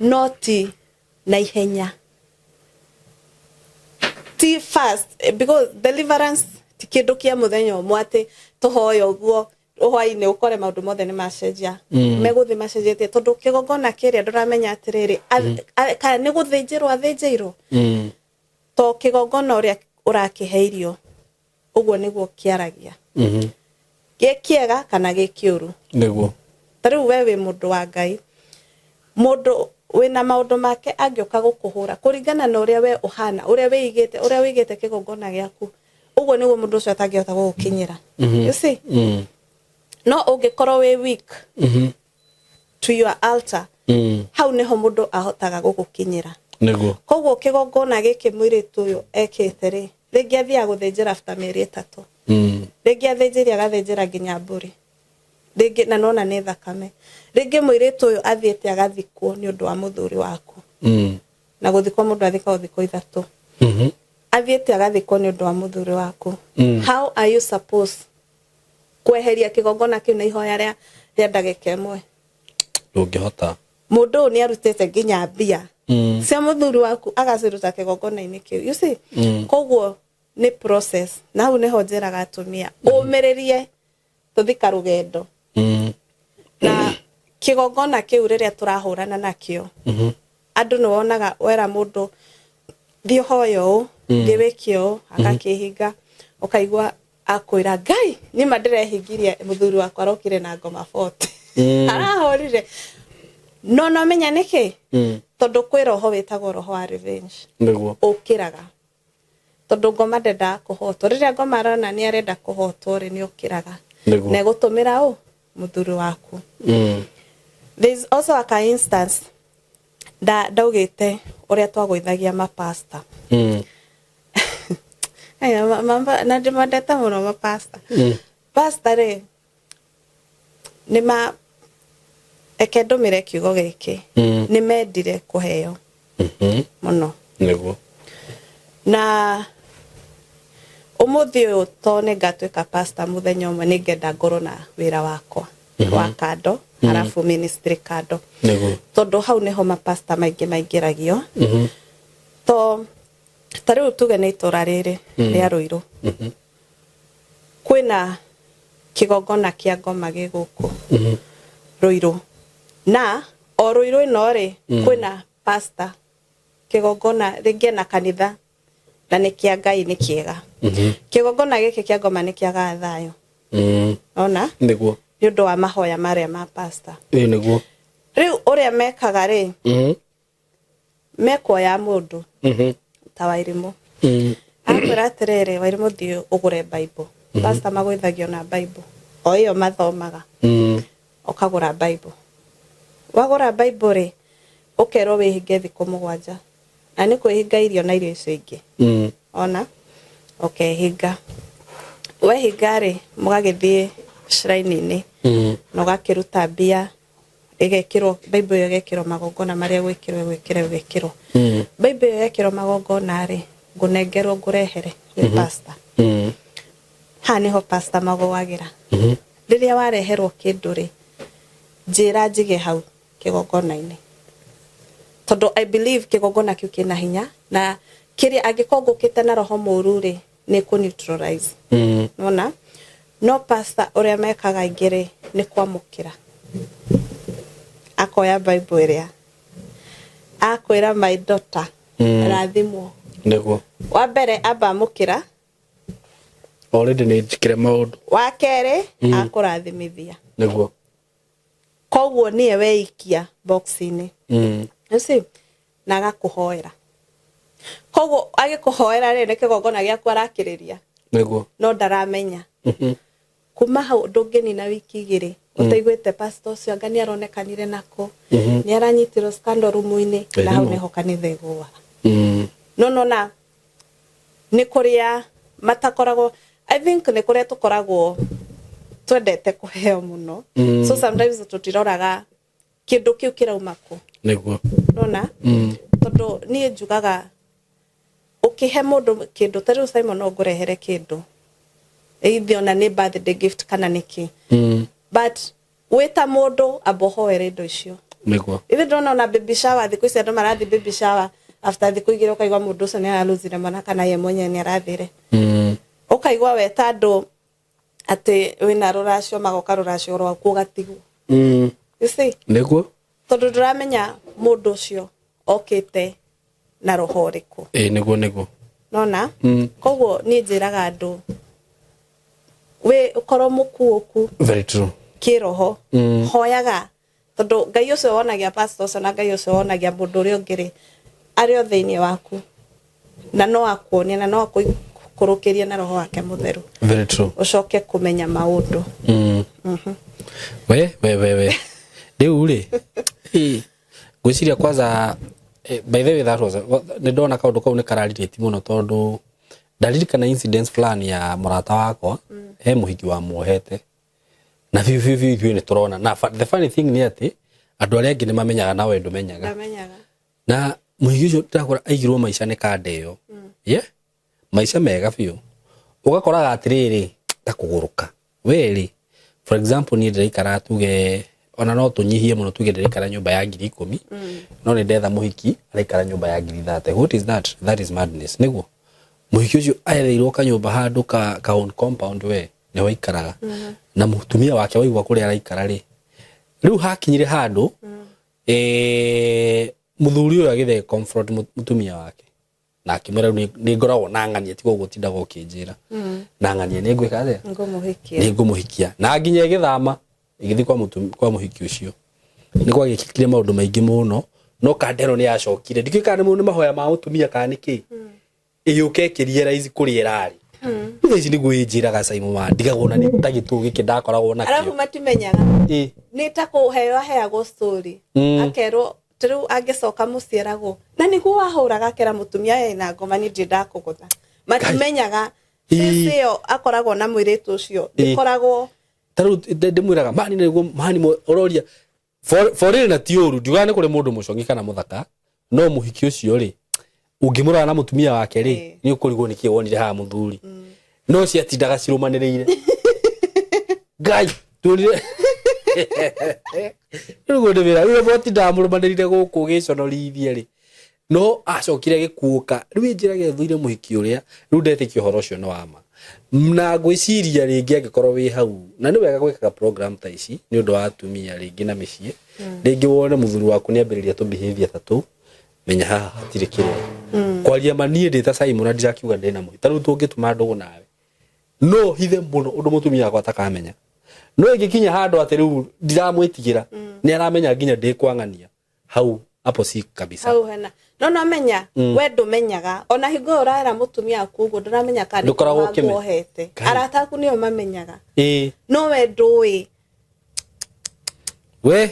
no ti na ihenya, ti fast, because deliverance ti kĩndũ kĩa mũthenya ũmwe atĩ tũhoe ũguo hwainĩ ũkore maũndũ mothe nĩ macenjia. Megũthiĩ macenjetie, tondũ kĩgongona kĩrĩa ndũramenya atĩrĩrĩ, kana nĩ gũthĩnjĩrwo athĩnjĩirwo, to kĩgongona ũrĩa ũrakĩhe irio ũguo nĩguo kĩaragia, gĩ kĩega kana gĩ kĩũru. Ta rĩu we wĩ mũndũ wa Ngai, mũndũ wĩna maũndũ make angĩũka gũkũhũra, kũringana na ũrĩa we ũhana, ũrĩa wĩigĩte kĩgongona gĩaku, ũguo nĩguo mũndũ ũcio atangĩhota gũgũkinyĩra, you see. No ũngĩkorwo wĩ weak to your altar, hau nĩho mũndũ ahotaga gũgũkinyĩra. Koguo kĩgongona gĩkĩ mũirĩtu ũyũ ekĩte rĩ, rĩngĩ athiaga gũthĩnjĩra after mĩeri 3. Rĩngĩ athĩnjĩri agathĩnjĩra nginya mbũri rĩngĩ, na nona nĩ thakame. Rĩngĩ mũirĩtu ũyũ athiĩte agathikwo nĩ ũndũ wa mũthuri waku. Na gũthikwo mũndũ athikagwo thikũ 3. Athiĩte agathikwo nĩ ũndũ wa mũthuri waku. How are you supposed kweheria kĩgongona kĩu na ihoya rĩa ndagĩka 1? Ndũngĩhota. Mũndũ ũyũ nĩ arutĩte nginya mbia cia mũthuri waku, agaciruta kĩgongona-inĩ kĩu, you see. Koguo nĩ process, na hau nĩho njĩraga atumia ũmĩrĩrie tũthi karũgendo. Na kĩgongona kĩu rĩrĩa tũrahũrana nakĩo, andũ nĩ wonaga wera mũndũ thiĩ ũhoe ũũ, thiĩ wĩke ũũ, agakĩhinga, ũkaigua akwĩra Ngai nĩma ndĩrehingirie, mũthuri wakwa arokire na ngoma 40. Arahũrire no nomenya nĩkĩ? Tondũ kwĩ roho wĩtagwo roho wa revenge. Ũkĩraga tondũ ngoma ndendaga kũhotwo. Rĩrĩa ngoma arona nĩ arenda kũhotwo rĩ, nĩ ũkĩraga. Na ĩgũtũmĩra ũ Muthuri waku. There is also a instance ndaugite uria twagwithagia mapasta. Aya, na ndimendete muno mapasta. Pasta ri nima eke ndumire kiugo giki, ni mendire kuheo muno. Niguo. Na umuthi uyu to nĩ ngatuĩka pastor muthenya ũmwe, nĩ ngenda ngorwo na wĩra wakwa wa kando, arabu ministry kando. Niguo. Tondu hau niho mapasta maingĩ maingĩragio. To ta rĩu tuge nĩ itũra rĩrĩ rĩa Ruiru, kwĩna kĩgongona kĩa ngoma gĩ gũkũ Ruiru, na o Ruiru ĩno rĩ, kwĩna pastor kĩgongona rĩngĩ ena kanitha na nĩ kĩa Ngai, nĩ kĩega. Kĩgongona gĩkĩ kĩa ngoma nĩ kĩagaga thayũ. Ona nĩ ũndũ wa mahoya marĩa ma pastor. Ĩ niguo. Rĩu ũrĩa mekaga rĩ, mekuoya mũndũ ta Wairimũ, akwĩra atĩrĩrĩ, "Wairimũ, thiĩ ũgũre Bible." Pastor magũithagio na Bible o ĩyo mathomaga. Ũkagũra Bible, wagũra Bible rĩ, ũkerwo wĩhinge thikũ 7, na nĩ kwĩhinga irio na irio icio ingĩ. Ona ũkehinga, wehinga rĩ, mũgagĩthiĩ shrine-inĩ na ũgakĩruta mbia, ĩgekĩrwo Bible ĩyo, ĩgekĩrwo magongona marĩa gwĩkĩrwo, gwĩkĩrwo, gwĩkĩrwo. Bible ĩyo yekĩrwo magongona rĩ, ngũnengerwo ngũrehere nĩ pastor. Haha nĩho pastor magũagĩra. Rĩrĩa wareherwo kĩndũ rĩ, njĩra njige hau kĩgongona-inĩ, tondũ I believe kĩgongona kĩu kĩna hinya, na kĩrĩa angĩkorwo ngũkĩte na roho mũru rĩ, nĩ kũ neutralize. Nona no pastor ũrĩa mekaga aingĩ rĩ, nĩ kwamũkĩra, akoya Bible ĩrĩa akwĩra, "My daughter, rathimwo." Wa mbere amba amũkĩra. Already nĩ njĩkĩre maũndũ. Wa kerĩ akũrathimithia. Koguo niye weikia box-inĩ. You see? Na agakũhoera. Koguo agĩkũhoera rĩ, nĩ kĩgongona gĩaku arakĩrĩria. No ndaramenya. Kuma hau ndũngĩnina wiki 2 ũtaiguĩte pastor ũcio anga nĩ aronekanire nako, nĩ aranyitirwo scandal rumu-inĩ, na hau Ĩrĩmũ. nĩho kanitha ĩgũaga. No nona nĩ kũrĩa matakoragwo, I think nĩ kũrĩa tũkoragwo twendete kũheo mũno. So sometimes tũtiroraga kĩndũ kĩu kĩrauma kũ. Nona tondũ niĩ njugaga ũkĩhe mũndũ kĩndũ ta rĩu Simon, no ngũrehere kĩndũ either ona nĩ birthday gift kana nĩkĩ, but wĩta mũndũ amba ũhoere indo icio. Ithe ndona ona baby shower, thikũ ici andũ marathiĩ baby shower, after thikũ 2 ũkaigua mũndũ ũcio nĩ aralosire mwana kana ye mwenyewe nĩ arathire. Ũkaigua weta andũ atĩ wĩna rũracio, magoka rũracio rwaku ũgatigwo. You see? Tondũ ndũramenya mũndũ ũcio okĩte na roho ũrĩkũ. Ĩ niguo niguo. Nona koguo niĩ njĩraga andũ wĩ ũkorwo mũkuũku Very true. Kĩroho, hoyaga, tondũ Ngai ũcio wonagia pastor ũcio na Ngai ũcio wonagia mũndũ ũrĩa ũngĩ rĩ, arĩ o thĩinĩ waku, na no akuonie na no akũikũrũkĩrie na roho wake mũtheru. Very true. Ũcoke kũmenya maũndũ. We we we we, rĩu rĩ, ĩ, ngwĩciria kwanza, by the way, that was nĩ ndona kaũndũ kau nĩ kararĩrĩti mũno, tondũ ndaririkana incidents fulani ya mũrata wakwa, he mũhiki wa muohete na biũ biũ biũ ithuĩ nĩ tũrona na the funny thing nĩ atĩ andũ arĩa angĩ nĩ mamenyaga nawe ndũmenyaga. Ndamenyaga. Na mũhiki ũcio ndĩrakora aigirwo maica nĩ kanda ĩyo, yeah? Maica mega biũ, ũgakoraga atĩrĩrĩ, ta kũgũrũka we rĩ, for example, niĩ ndĩraikara, tuge ona no tũnyihie mũno, tuge ndĩraikara nyũmba ya 10,000, no nĩ ndetha mũhiki araikara nyũmba ya 30,000. What is that? That is madness. Nĩguo mũhiki ũcio aetheirwo kanyũmba handũ ka own compound, we nĩho aikaraga na mũtumia wake, waigua kũrĩa araikara rĩ. Rĩu hakinyire handũ, mũthuri ũyũ agĩthiĩ confront mũtumia wake na akĩmwĩra, "Rĩu nĩ ngoragwo na ng'ania, tiga ũguo ũtindaga ũkĩnjĩra na ng'ania nĩ ngwĩka atĩa?" Ngũmũhikia. Nĩ ngũmũhikia. Na nginya ĩgĩthama ĩgĩthiĩ kwa mũhiki ũcio, nĩ gwagĩkĩkire maũndũ maingĩ mũno, no kanda ĩno nĩ yacokire, ndikĩũĩ kana nĩ mahoya ma mũtumia kana nĩ kĩ, ĩgĩũka ĩkĩrealize kũrĩa ĩrarĩ. Rĩu thaa ici nĩguo ĩnjĩraga Simon ma ndigagwo na nĩ ta gĩtũ gĩkĩ ndakoragwo Arabu nakĩo. Matimenyaga. Ĩ. Nĩ ta kũheo aheagwo story. Akerwo ta rĩu angĩcoka mũciĩ eragwo na nĩguo wahũraga, akera mũtumia ena ngoma, niĩ ndirĩ ndakũgũtha. Matimenyaga face ĩyo akoragwo na mũirĩtu ũcio ndĩkoragwo. Ta rĩu ndĩmwĩraga mani nĩguo mani ũroria for real, na ti ũru, ndiugaga nĩ kũrĩ mũndũ mũcongi kana mũthaka, no mũhiki ũcio rĩ, ũngĩmũrora na mũtumia wake rĩ, nĩ ũkũrigwo nĩkĩ wonire haha mũthuri no ciatindaga cirũmanĩrĩire. Ngai tuonire rĩu guo ndĩmĩra rĩu mwatindaga mũrũmanĩrĩire gũkũ gĩconorithie rĩ, no acokire gĩkuũka. Rĩu ĩnjĩraga ĩthũire mũhiki ũrĩa. Rĩu ndetĩkia ũhoro ũcio nĩ wa ma, na ngwĩciria rĩngĩ angĩkorwo wĩ hau na nĩ wega gwĩkaga program ta ici nĩ ũndũ wa atumia rĩngĩ na mĩciĩ, rĩngĩ wone mũthuri waku nĩ ambĩrĩria tũ behavior ta tũu, menya haha hatirĩ kĩrĩa kwaria ma. Niĩ ndĩ ta Simon na ndirakiuga ndĩna mũhi, ta rĩu tũngĩtuma ndũgũ nawe no hithe mũno ũndũ mũtumia wakwa atakamenya, no ĩngĩkinya handũ atĩ rĩu ndiramwĩtigĩra, nĩ aramenya nginya ndĩ kwang'ania hau hapo si kabisa. Hau hena no menya we ndũmenyaga ona hingo ĩyo ũraera mũtumia waku ũguo, ndũramenya kana nĩ Ndũkoragwo ũkĩmenya. wohete. Ngai. Arata aku nĩo mamenyaga, no we ndũĩ. We.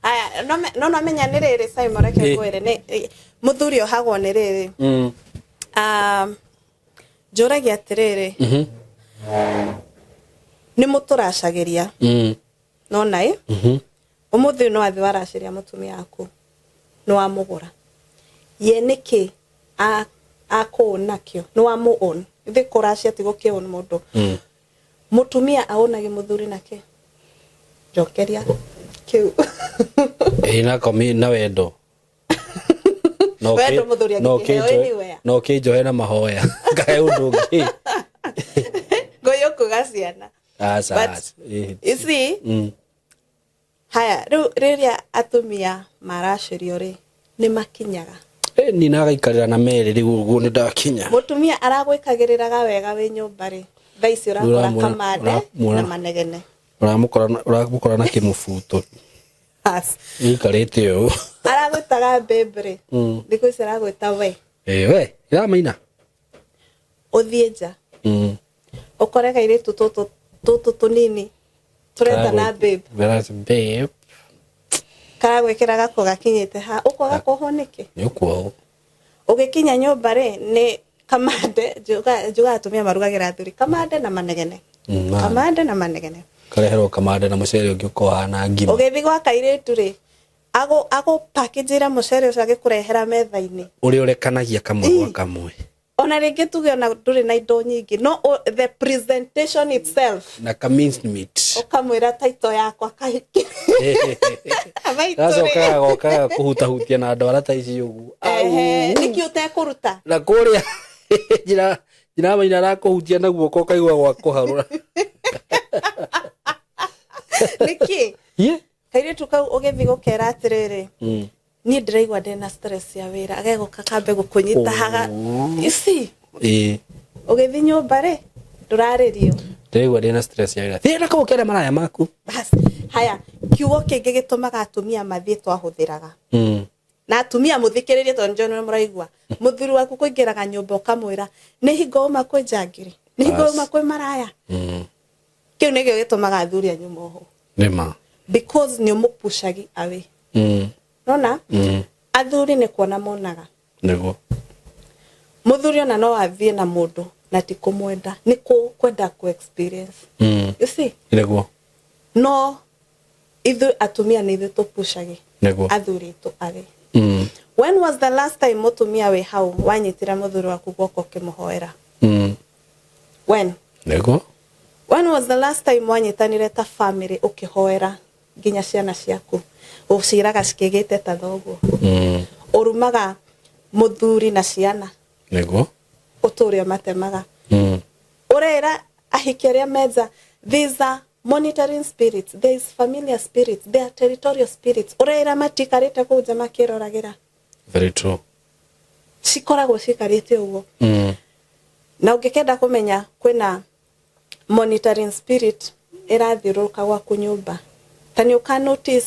Aya, no menya nĩ rĩrĩ, Simon, reke ngwĩre nĩ mũthuri ohagwo nĩ rĩrĩ. Njũragia atĩrĩrĩ, nĩ mũtũracagĩria nona ĩ ũmũthĩ ũyũ no athiĩ waracĩria mũtumia waku, nĩ wamũgũra ye nĩkĩ akũũn nakĩo nĩ wamũ-own. Ithuĩ kũracia ti gũkĩown mũndũ. Mũtumia aũnage mũthuri nakĩ? Njokeria kĩu. Ĩ na komi na wendo. No Wendo mũthuri no angĩkĩheo anywhere. No ũkĩnjohe na mahoya ngahe ũndũ ũngĩ. Ngũyũ ciana. Aca. But Aca. You see, haya rĩu rĩrĩa atumia maracĩrio rĩ, nĩ makinyaga. Ĩ, ni nagaikarĩra na merĩ rĩu ũguo nĩ ndakinya. Mũtumia aragwĩkagĩrĩraga wega wĩ nyũmba rĩ, thaa ici ũrakora kamande na manegene. Ũramũkora na kĩmũbuto. Bas. Ĩikarĩte ũũ. Aragwĩtaga babe rĩ, thikũ ici aragwĩta we. Ĩ, we ĩramaina. Ũthiĩ nja ũkore kairĩtu tũtũ tũtũ tũnini tũretana babe. Babe. Karagwĩkĩra gako gakinyĩte ha ũkwaga kuohwo nĩkĩ? Nĩ ũkuohwo. Ũgĩkinya nyũmba rĩ, nĩ kamande. Njugaga atumia marugagĩra athuri kamande na manegene. Kamande na manegene. Kareherwo kamande na mũcere ũngĩ ũkohana ngima. Ũgĩthiĩ gwa kairĩtu rĩ, agũpakĩnjĩra mũcere ũcio agĩkũrehera metha-inĩ. Ũrĩa ũrekanagia kamwe gwa kamwe. Ona rĩngĩ tuge ona ndũrĩ na indo nyingĩ, no the presentation itself. Na ka minced meat. Ũkamwĩra taito yakwa kahiki maitũ gacoka rĩ. Gagoka kũhutahutia na ndwara ta ici ũguo. Ehe, nĩkĩ ũtekũruta? Na kũrĩa njĩra njĩra maina arakũhutia na guoko ũkaigua gwa kũharũra. Nĩkĩ? Ye. Kairĩtu kau ũgĩthiĩ gũkera atĩrĩrĩ, niĩ ndĩraigua ndĩna stress ya wĩra, agegũka kambe gũkũnyita haga ici. Ũgĩthiĩ nyũmba rĩ, ndũrarĩrio. Ndĩraigua ndĩna stress ya wĩra, thiĩ na kũu kere maraya maku. Bas, haya, kiugo kĩngĩ gĩtũmaga atumia mathiĩ twahũthĩraga na atumia mũthikĩrĩrie tondũ nĩnjũĩ nĩ mũraigua mũthuri waku kũingĩraga nyũmba ũkamwĩra nĩ hingo uma kwĩ njangiri, nĩ hingo uma kwĩ maraya. Kĩu nĩkĩo gĩtũmaga athuri anyu moho. Nĩma. Because nĩ ũmũpushagi away. Nona athuri nĩ kuona monaga. Mũthuri ona no athiĩ na mũndũ na ti kũmwenda, nĩ kwenda ku experience. You see? No ithuĩ atumia nĩ ithuĩ tũpushagi athuri aitũ away. When was the last time mũtumia wĩ hau wanyitire mũthuri waku guoko ũkĩmũhoera? When? When was the last time wanyitanire ta family ũkĩhoera nginya ciana ciaku, ũciraga cikĩgĩte ta thoguo? Ũrumaga mũthuri na ciana. Ũtũre ũmatemaga. Ũrera ahiki arĩa menja, these are monitoring spirits, there is familiar spirits, there are territorial spirits. Ũrera matikarĩte kũu nja makĩroragĩra. Very true. Cikoragwo cikarĩte ũguo. Na ũngĩkenda kũmenya kwĩna monitoring spirit ĩrathiũrũrũka gwaku nyũmba, ta nĩ ũka notice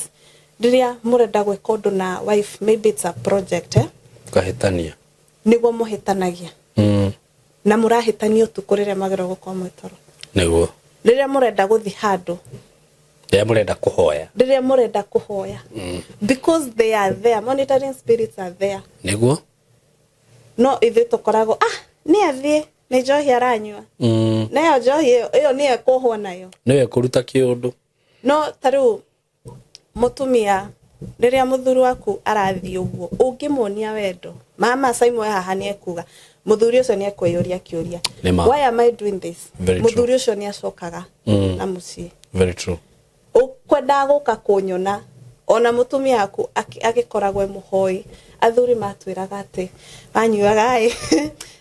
rĩrĩa mũrenda gwĩka ũndũ na wife, maybe it's a project, eh? Ũkahĩtania. Nĩguo mũhĩtanagia. Na mũrahĩtania ũtukũ rĩrĩa mwagĩrĩirwo gũkorwo mwĩ toro. Nĩguo. Rĩrĩa mũrenda gũthiĩ handũ. Rĩrĩa mũrenda kũhoya. Rĩrĩa mũrenda kũhoya. Because they are there, monitoring spirits are there. Nĩguo. No ithuĩ tũkoragwo, ah, nĩ athiĩ, nĩ njohi aranyua. Nayo njohi ĩyo nĩyo ĩkũhwo nayo. Nĩyo ĩkũruta kĩũndũ. No ta rĩu mũtumia rĩrĩa mũthuri waku arathiĩ ũguo ũngĩmuonia wendo, mama Saimo haha nĩ ekuga mũthuri ũcio nĩ ekwĩyũria kĩũria, why am I doing this? Mũthuri ũcio nĩ acokaga na mũciĩ. Very true. Ũkwendaga gũka kũnyona ona mũtumia waku agĩkoragwo e mũhoi. Athuri matwĩraga atĩ wanyuaga ĩ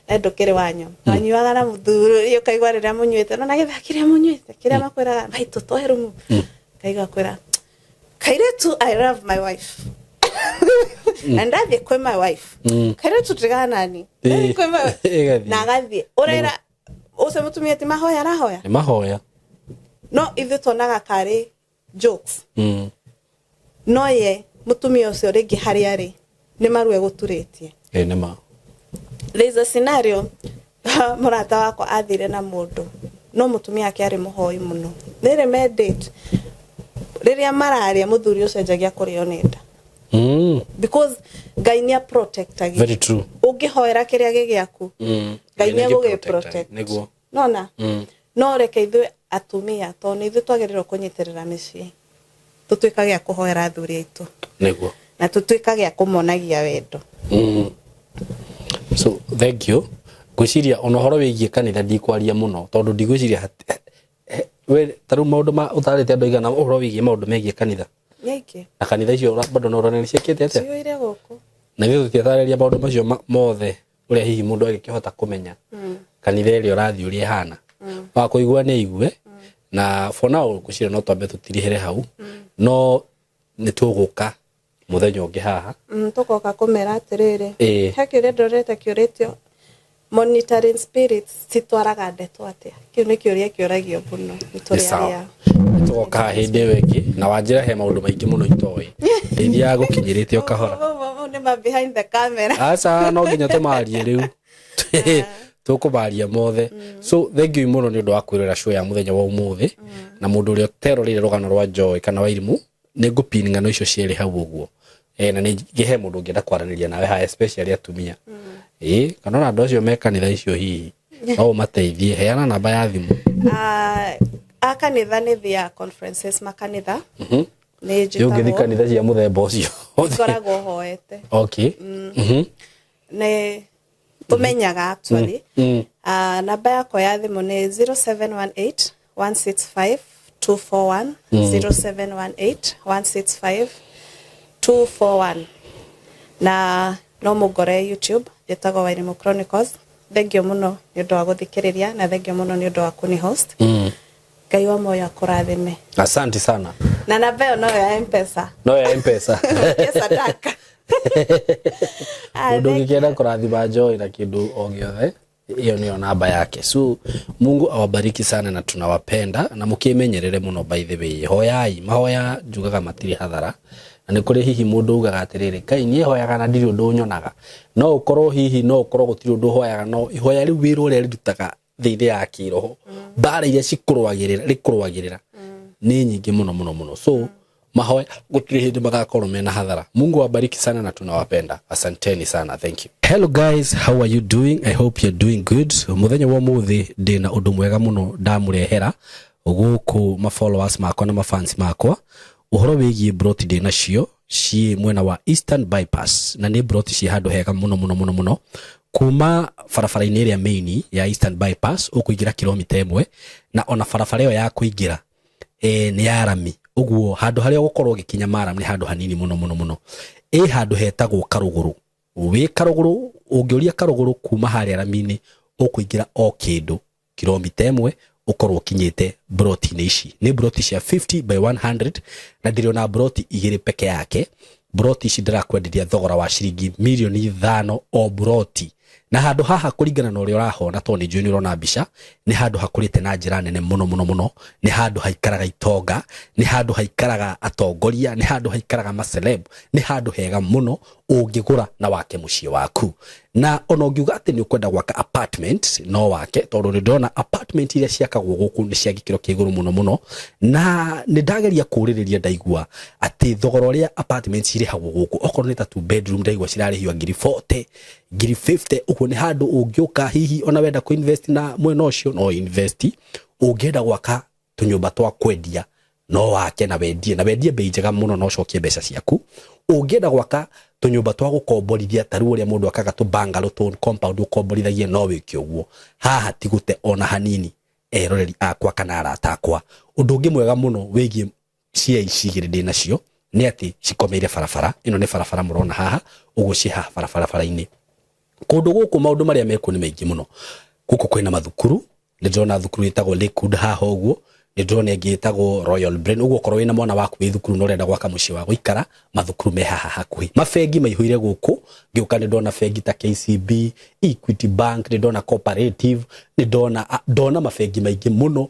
ndũkĩrĩ wanyua, wanyuaga na mũthuri ũkaigua rĩrĩa mũnyuĩte no na gĩthaa kĩrĩa mũnyuĩte kĩrĩa makwĩraga maitũ twoe rumu, kaigua kwĩra kairetu I love my wife and ndathiĩ kwĩ my wife kairetu tigana nani na agathiĩ ũrera ũcio mũtumia ti mahoya arahoya nĩ mahoya no ithuĩ tuonaga karĩ jokes. No ye mũtumia ũcio rĩngĩ harĩa arĩ nĩ maru egũturĩtie. Nĩ ma. There is a scenario mũrata wakwa athire na mũndũ no mũtumia ake arĩ mũhoi mũno. Rĩrĩ me date rĩrĩa mararia mũthuri ũcio anjagia kũrĩo nĩ nda. Because Ngai nĩ aprotectagia. Very true. Ũngĩhoera kĩrĩa gĩ gĩaku, Ngai nĩ egũgĩprotect. Nĩguo. Nona? No reke ithuĩ atumia tondũ nĩ ithuĩ twagĩrĩirwo kũnyitĩrĩra mĩciĩ tũtuĩkage a kũhoera athuri aitũ. Nĩguo. Na tũtuĩkage a kũmonagia wendo. So thank you. Ngwĩciria ona ũhoro wĩgiĩ kanitha ndikwaria mũno tondũ ndigwĩciria we ta rĩu maũndũ ma ũtarĩte andũ aigana ũhoro wĩgiĩ maũndũ megiĩ kanitha. Nĩ Na kanitha icio bado no ũrona nĩ ciĩkĩte atĩa? Ciyũire gũkũ. Na ithuĩ tũtiatarĩria maũndũ macio mothe ũrĩa hihi mũndũ agĩkĩhota kũmenya kanitha ĩrĩa ũrathiĩ ũrĩa ĩhana. Wa kũigua nĩ aigue. Na for now ngwĩciria no twambe tũtirihĩre hau. No nĩ tũgũka mũthenya ũngĩ haha. Tũgoka kũmera atĩrĩrĩ. He kĩũria ndorete kĩũrĩtio monitoring spirits citwaraga ndeto atĩa? Kĩu nĩ kĩũria kĩũragio mũno nĩ tũrĩ arĩa. Tũgoka hĩndĩ ĩyo ĩngĩ na wanjĩra he maũndũ maingĩ mũno itoĩ. Ndeithiaga gũkinyĩrĩte o kahora. Nĩ ma behind the camera. Aca no nginya tũmarie rĩu. Tũkũmaria mothe. So thank you mũno nĩ ũndũ wa kwĩrorera show ya mũthenya wa ũmũthĩ. Na mũndũ ũrĩa ũteroreire rũgano rwa Joy kana Wairimu nĩ ngũpin ng'ano icio cierĩ hau ũguo. Na nĩ he mũndũ ũngĩenda kwaranĩria nawe haha especially atumia. Kana ona andũ acio me kanitha icio hihi no ũmateithie, heana namba ya thimũ. A kanitha nĩ thiaga conferences makanitha. Nĩ njĩtagwo. Ũngĩthiĩ kanitha cia mũthemba ũcio. Ngoragwo hoete. Okay. Nĩ tũmenyaga actually. Namba yakwa ya thimũ nĩ 0718 165 241. 0718 165 241. Na no mũngore YouTube njĩtagwo Wairimu Chronicles. Thank you mũno nĩ ũndũ wa gũthikĩrĩria na thank you mũno nĩ ũndũ wa kũni host. Ngai wa muoyo akũrathime. Asante sana. Na namba ĩyo no ya M-Pesa. No ya M-Pesa. Sadaka. Mũndũ ũngĩkĩenda kũrathima Joy na kĩndũ o gĩothe, ĩyo nĩyo namba yake. So Mungu awabariki sana na tunawapenda na mũkĩmenyerere mũno by the way. Hoyai, mahoya njugaga matirĩ hathara. Na nĩ kũrĩ hihi mũndũ ugaga atĩrĩrĩ, Ngai niĩ hoyaga na ndirĩ ũndũ nyonaga. No ũkorwo hihi no ũkorwo gũtirĩ ũndũ ũhoyaga, no ihoya rĩu wĩra ũrĩa rĩrutaga thĩinĩ ya kĩroho, mbara iria cikũrũagĩrĩra, rĩkũrũagĩrĩra nĩ nyingĩ mũno mũno mũno. So mahoya gũtirĩ hĩndĩ magakorwo mena hathara. Mungu awabariki sana na tunawapenda. Asanteni sana. Thank you. Hello guys, how are you doing? I hope you're doing good. Mũthenya wa ũmũthĩ ndĩna ũndũ mwega mũno ndamũrehera gũkũ ma followers makwa na ma fans makwa. Ũhoro wĩgiĩ broti ndĩnacio ciĩ mwena wa Eastern Bypass na nĩ broti ciĩ handũ hega mũno mũno mũno mũno. Kuma barabara-inĩ ĩrĩa main ya Eastern Bypass ũkũingĩra kilomita 1 na ona barabara ĩyo ya kũingĩra nĩ ya rami. Ũguo handũ harĩa ũgũkorwo ũgĩkinya maram nĩ handũ hanini mũno mũno mũno. Ĩ handũ hetagwo Karũgũrũ. Wĩ Karũgũrũ, ũngĩũria Karũgũrũ kuma harĩa rami-inĩ ũkũingĩra o kĩndũ kilomita 1 ũkorwo ũkinyĩte broti-inĩ ici. Nĩ broti cia 50 by 100 na ndĩrĩ ona broti igĩrĩ peke yake. Broti ici ndĩrakwenderia thogora wa ciringi mirioni 5 o broti. Na handũ haha kũringana na ũrĩa ũrahona, tondũ nĩ njũĩ nĩ ũrona mbica, nĩ handũ hakũrĩte na njĩra nene mũno mũno mũno. Nĩ handũ haikaraga itonga, nĩ handũ haikaraga atongoria, nĩ handũ haikaraga maceleb, nĩ handũ hega mũno ũngĩgũra na wake mũciĩ waku. Na ona ũngiuga atĩ nĩ ũkwenda gwaka apartment, no wake, tondũ nĩ ndĩrona apartment iria ciakagwo gũkũ nĩ cia gĩkĩro kĩa igũrũ mũno mũno. Na nĩ ndageria kũũrĩrĩria, ndaigua atĩ thogora ũrĩa apartment cirĩhagwo gũkũ, okorwo nĩ ta two bedroom, ndaigua cirarĩhio ngiri 40, ngiri 50. Ũguo nĩ handũ ũngĩũka, hihi ona wenda kũ invest na mwena ũcio no invest. Ũngĩenda gwaka tũnyũmba twa kwendia, no wake na wendie, na wendie bei njega mũno na ũcokie mbeca ciaku. Ũngĩenda gwaka tũnyũmba twa gũkomborithia, ta rĩu ũrĩa mũndũ akaga tũ bungalow, tũ compound ũkomborithagie, no wĩke ũguo. Haha ti gũte ona hanini, eroreri akwa kana arata akwa. Ũndũ ũngĩ mwega mũno wĩgiĩ cia ici igĩrĩ ndĩ nacio nĩ atĩ cikomeire barabara. Ĩno nĩ barabara mũrona haha ũguo, ciĩ haha barabara-inĩ. Kũndũ gũkũ maũndũ marĩa mekuo nĩ maingĩ mũno. Gũkũ kwĩna mathukuru, nĩ ndĩrona thukuru ĩtagwo Lakewood haha ũguo, nĩ ndĩrona ĩngĩ ĩtagwo Royal Brain. Ũguo okorwo wĩna mwana waku wĩ thukuru na ũrenda gwaka mũciĩ wa gũikara, mathukuru me haha hakuhĩ. Mabengi maihũire gũkũ. Ngĩũka nĩ ndona bengi ta KCB, Equity Bank, nĩ ndona Cooperative, nĩ ndona ndona mabengi maingĩ mũno.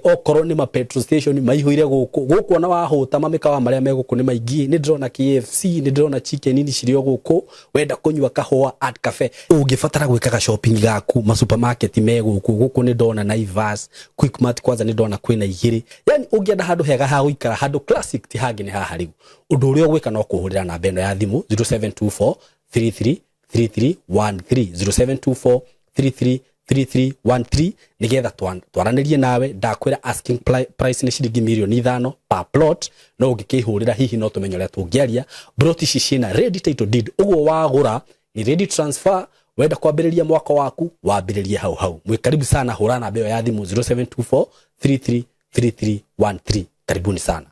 Okorwo nĩ ma petrol station maihũire gũkũ. Gũkũ ona wahũta, mamĩkawa marĩa me gũkũ nĩ maingĩ. Nĩ ndĩrona KFC, nĩ ndĩrona Chicken Inn cirĩ o gũkũ. Wenda kũnyua kahũa, Art Cafe. Ũngĩbatara gwĩkaga shopping gaku, ma supermarket me gũkũ. Gũkũ nĩ ndona Naivas, Quickmart, kwanza nĩ ndona kwĩna igĩrĩ. Yani ũngĩenda handũ hega ha gũikara, handũ classic, ti hangĩ nĩ haha. Rĩu ũndũ ũrĩa ũgwĩka no kũhũrĩra namba ĩno ya thimũ, 0724 33 3313, 0724 33 3313, nigetha twaranĩrie nawe. Ndakwĩra asking price nĩ ciringi mirioni 5 per plot, no ũngĩkĩhũrĩra hihi no tũmenye ũrĩa tũngĩaria. Plot ici ciĩna ready title deed, ũguo wagũra ni ready transfer. Wenda kwambĩrĩria mwaka waku, wambĩrĩrie hau hau. Mwĩ karibu sana. Hũra namba ĩyo ya thimũ, 0724 33 3313. Karibuni sana.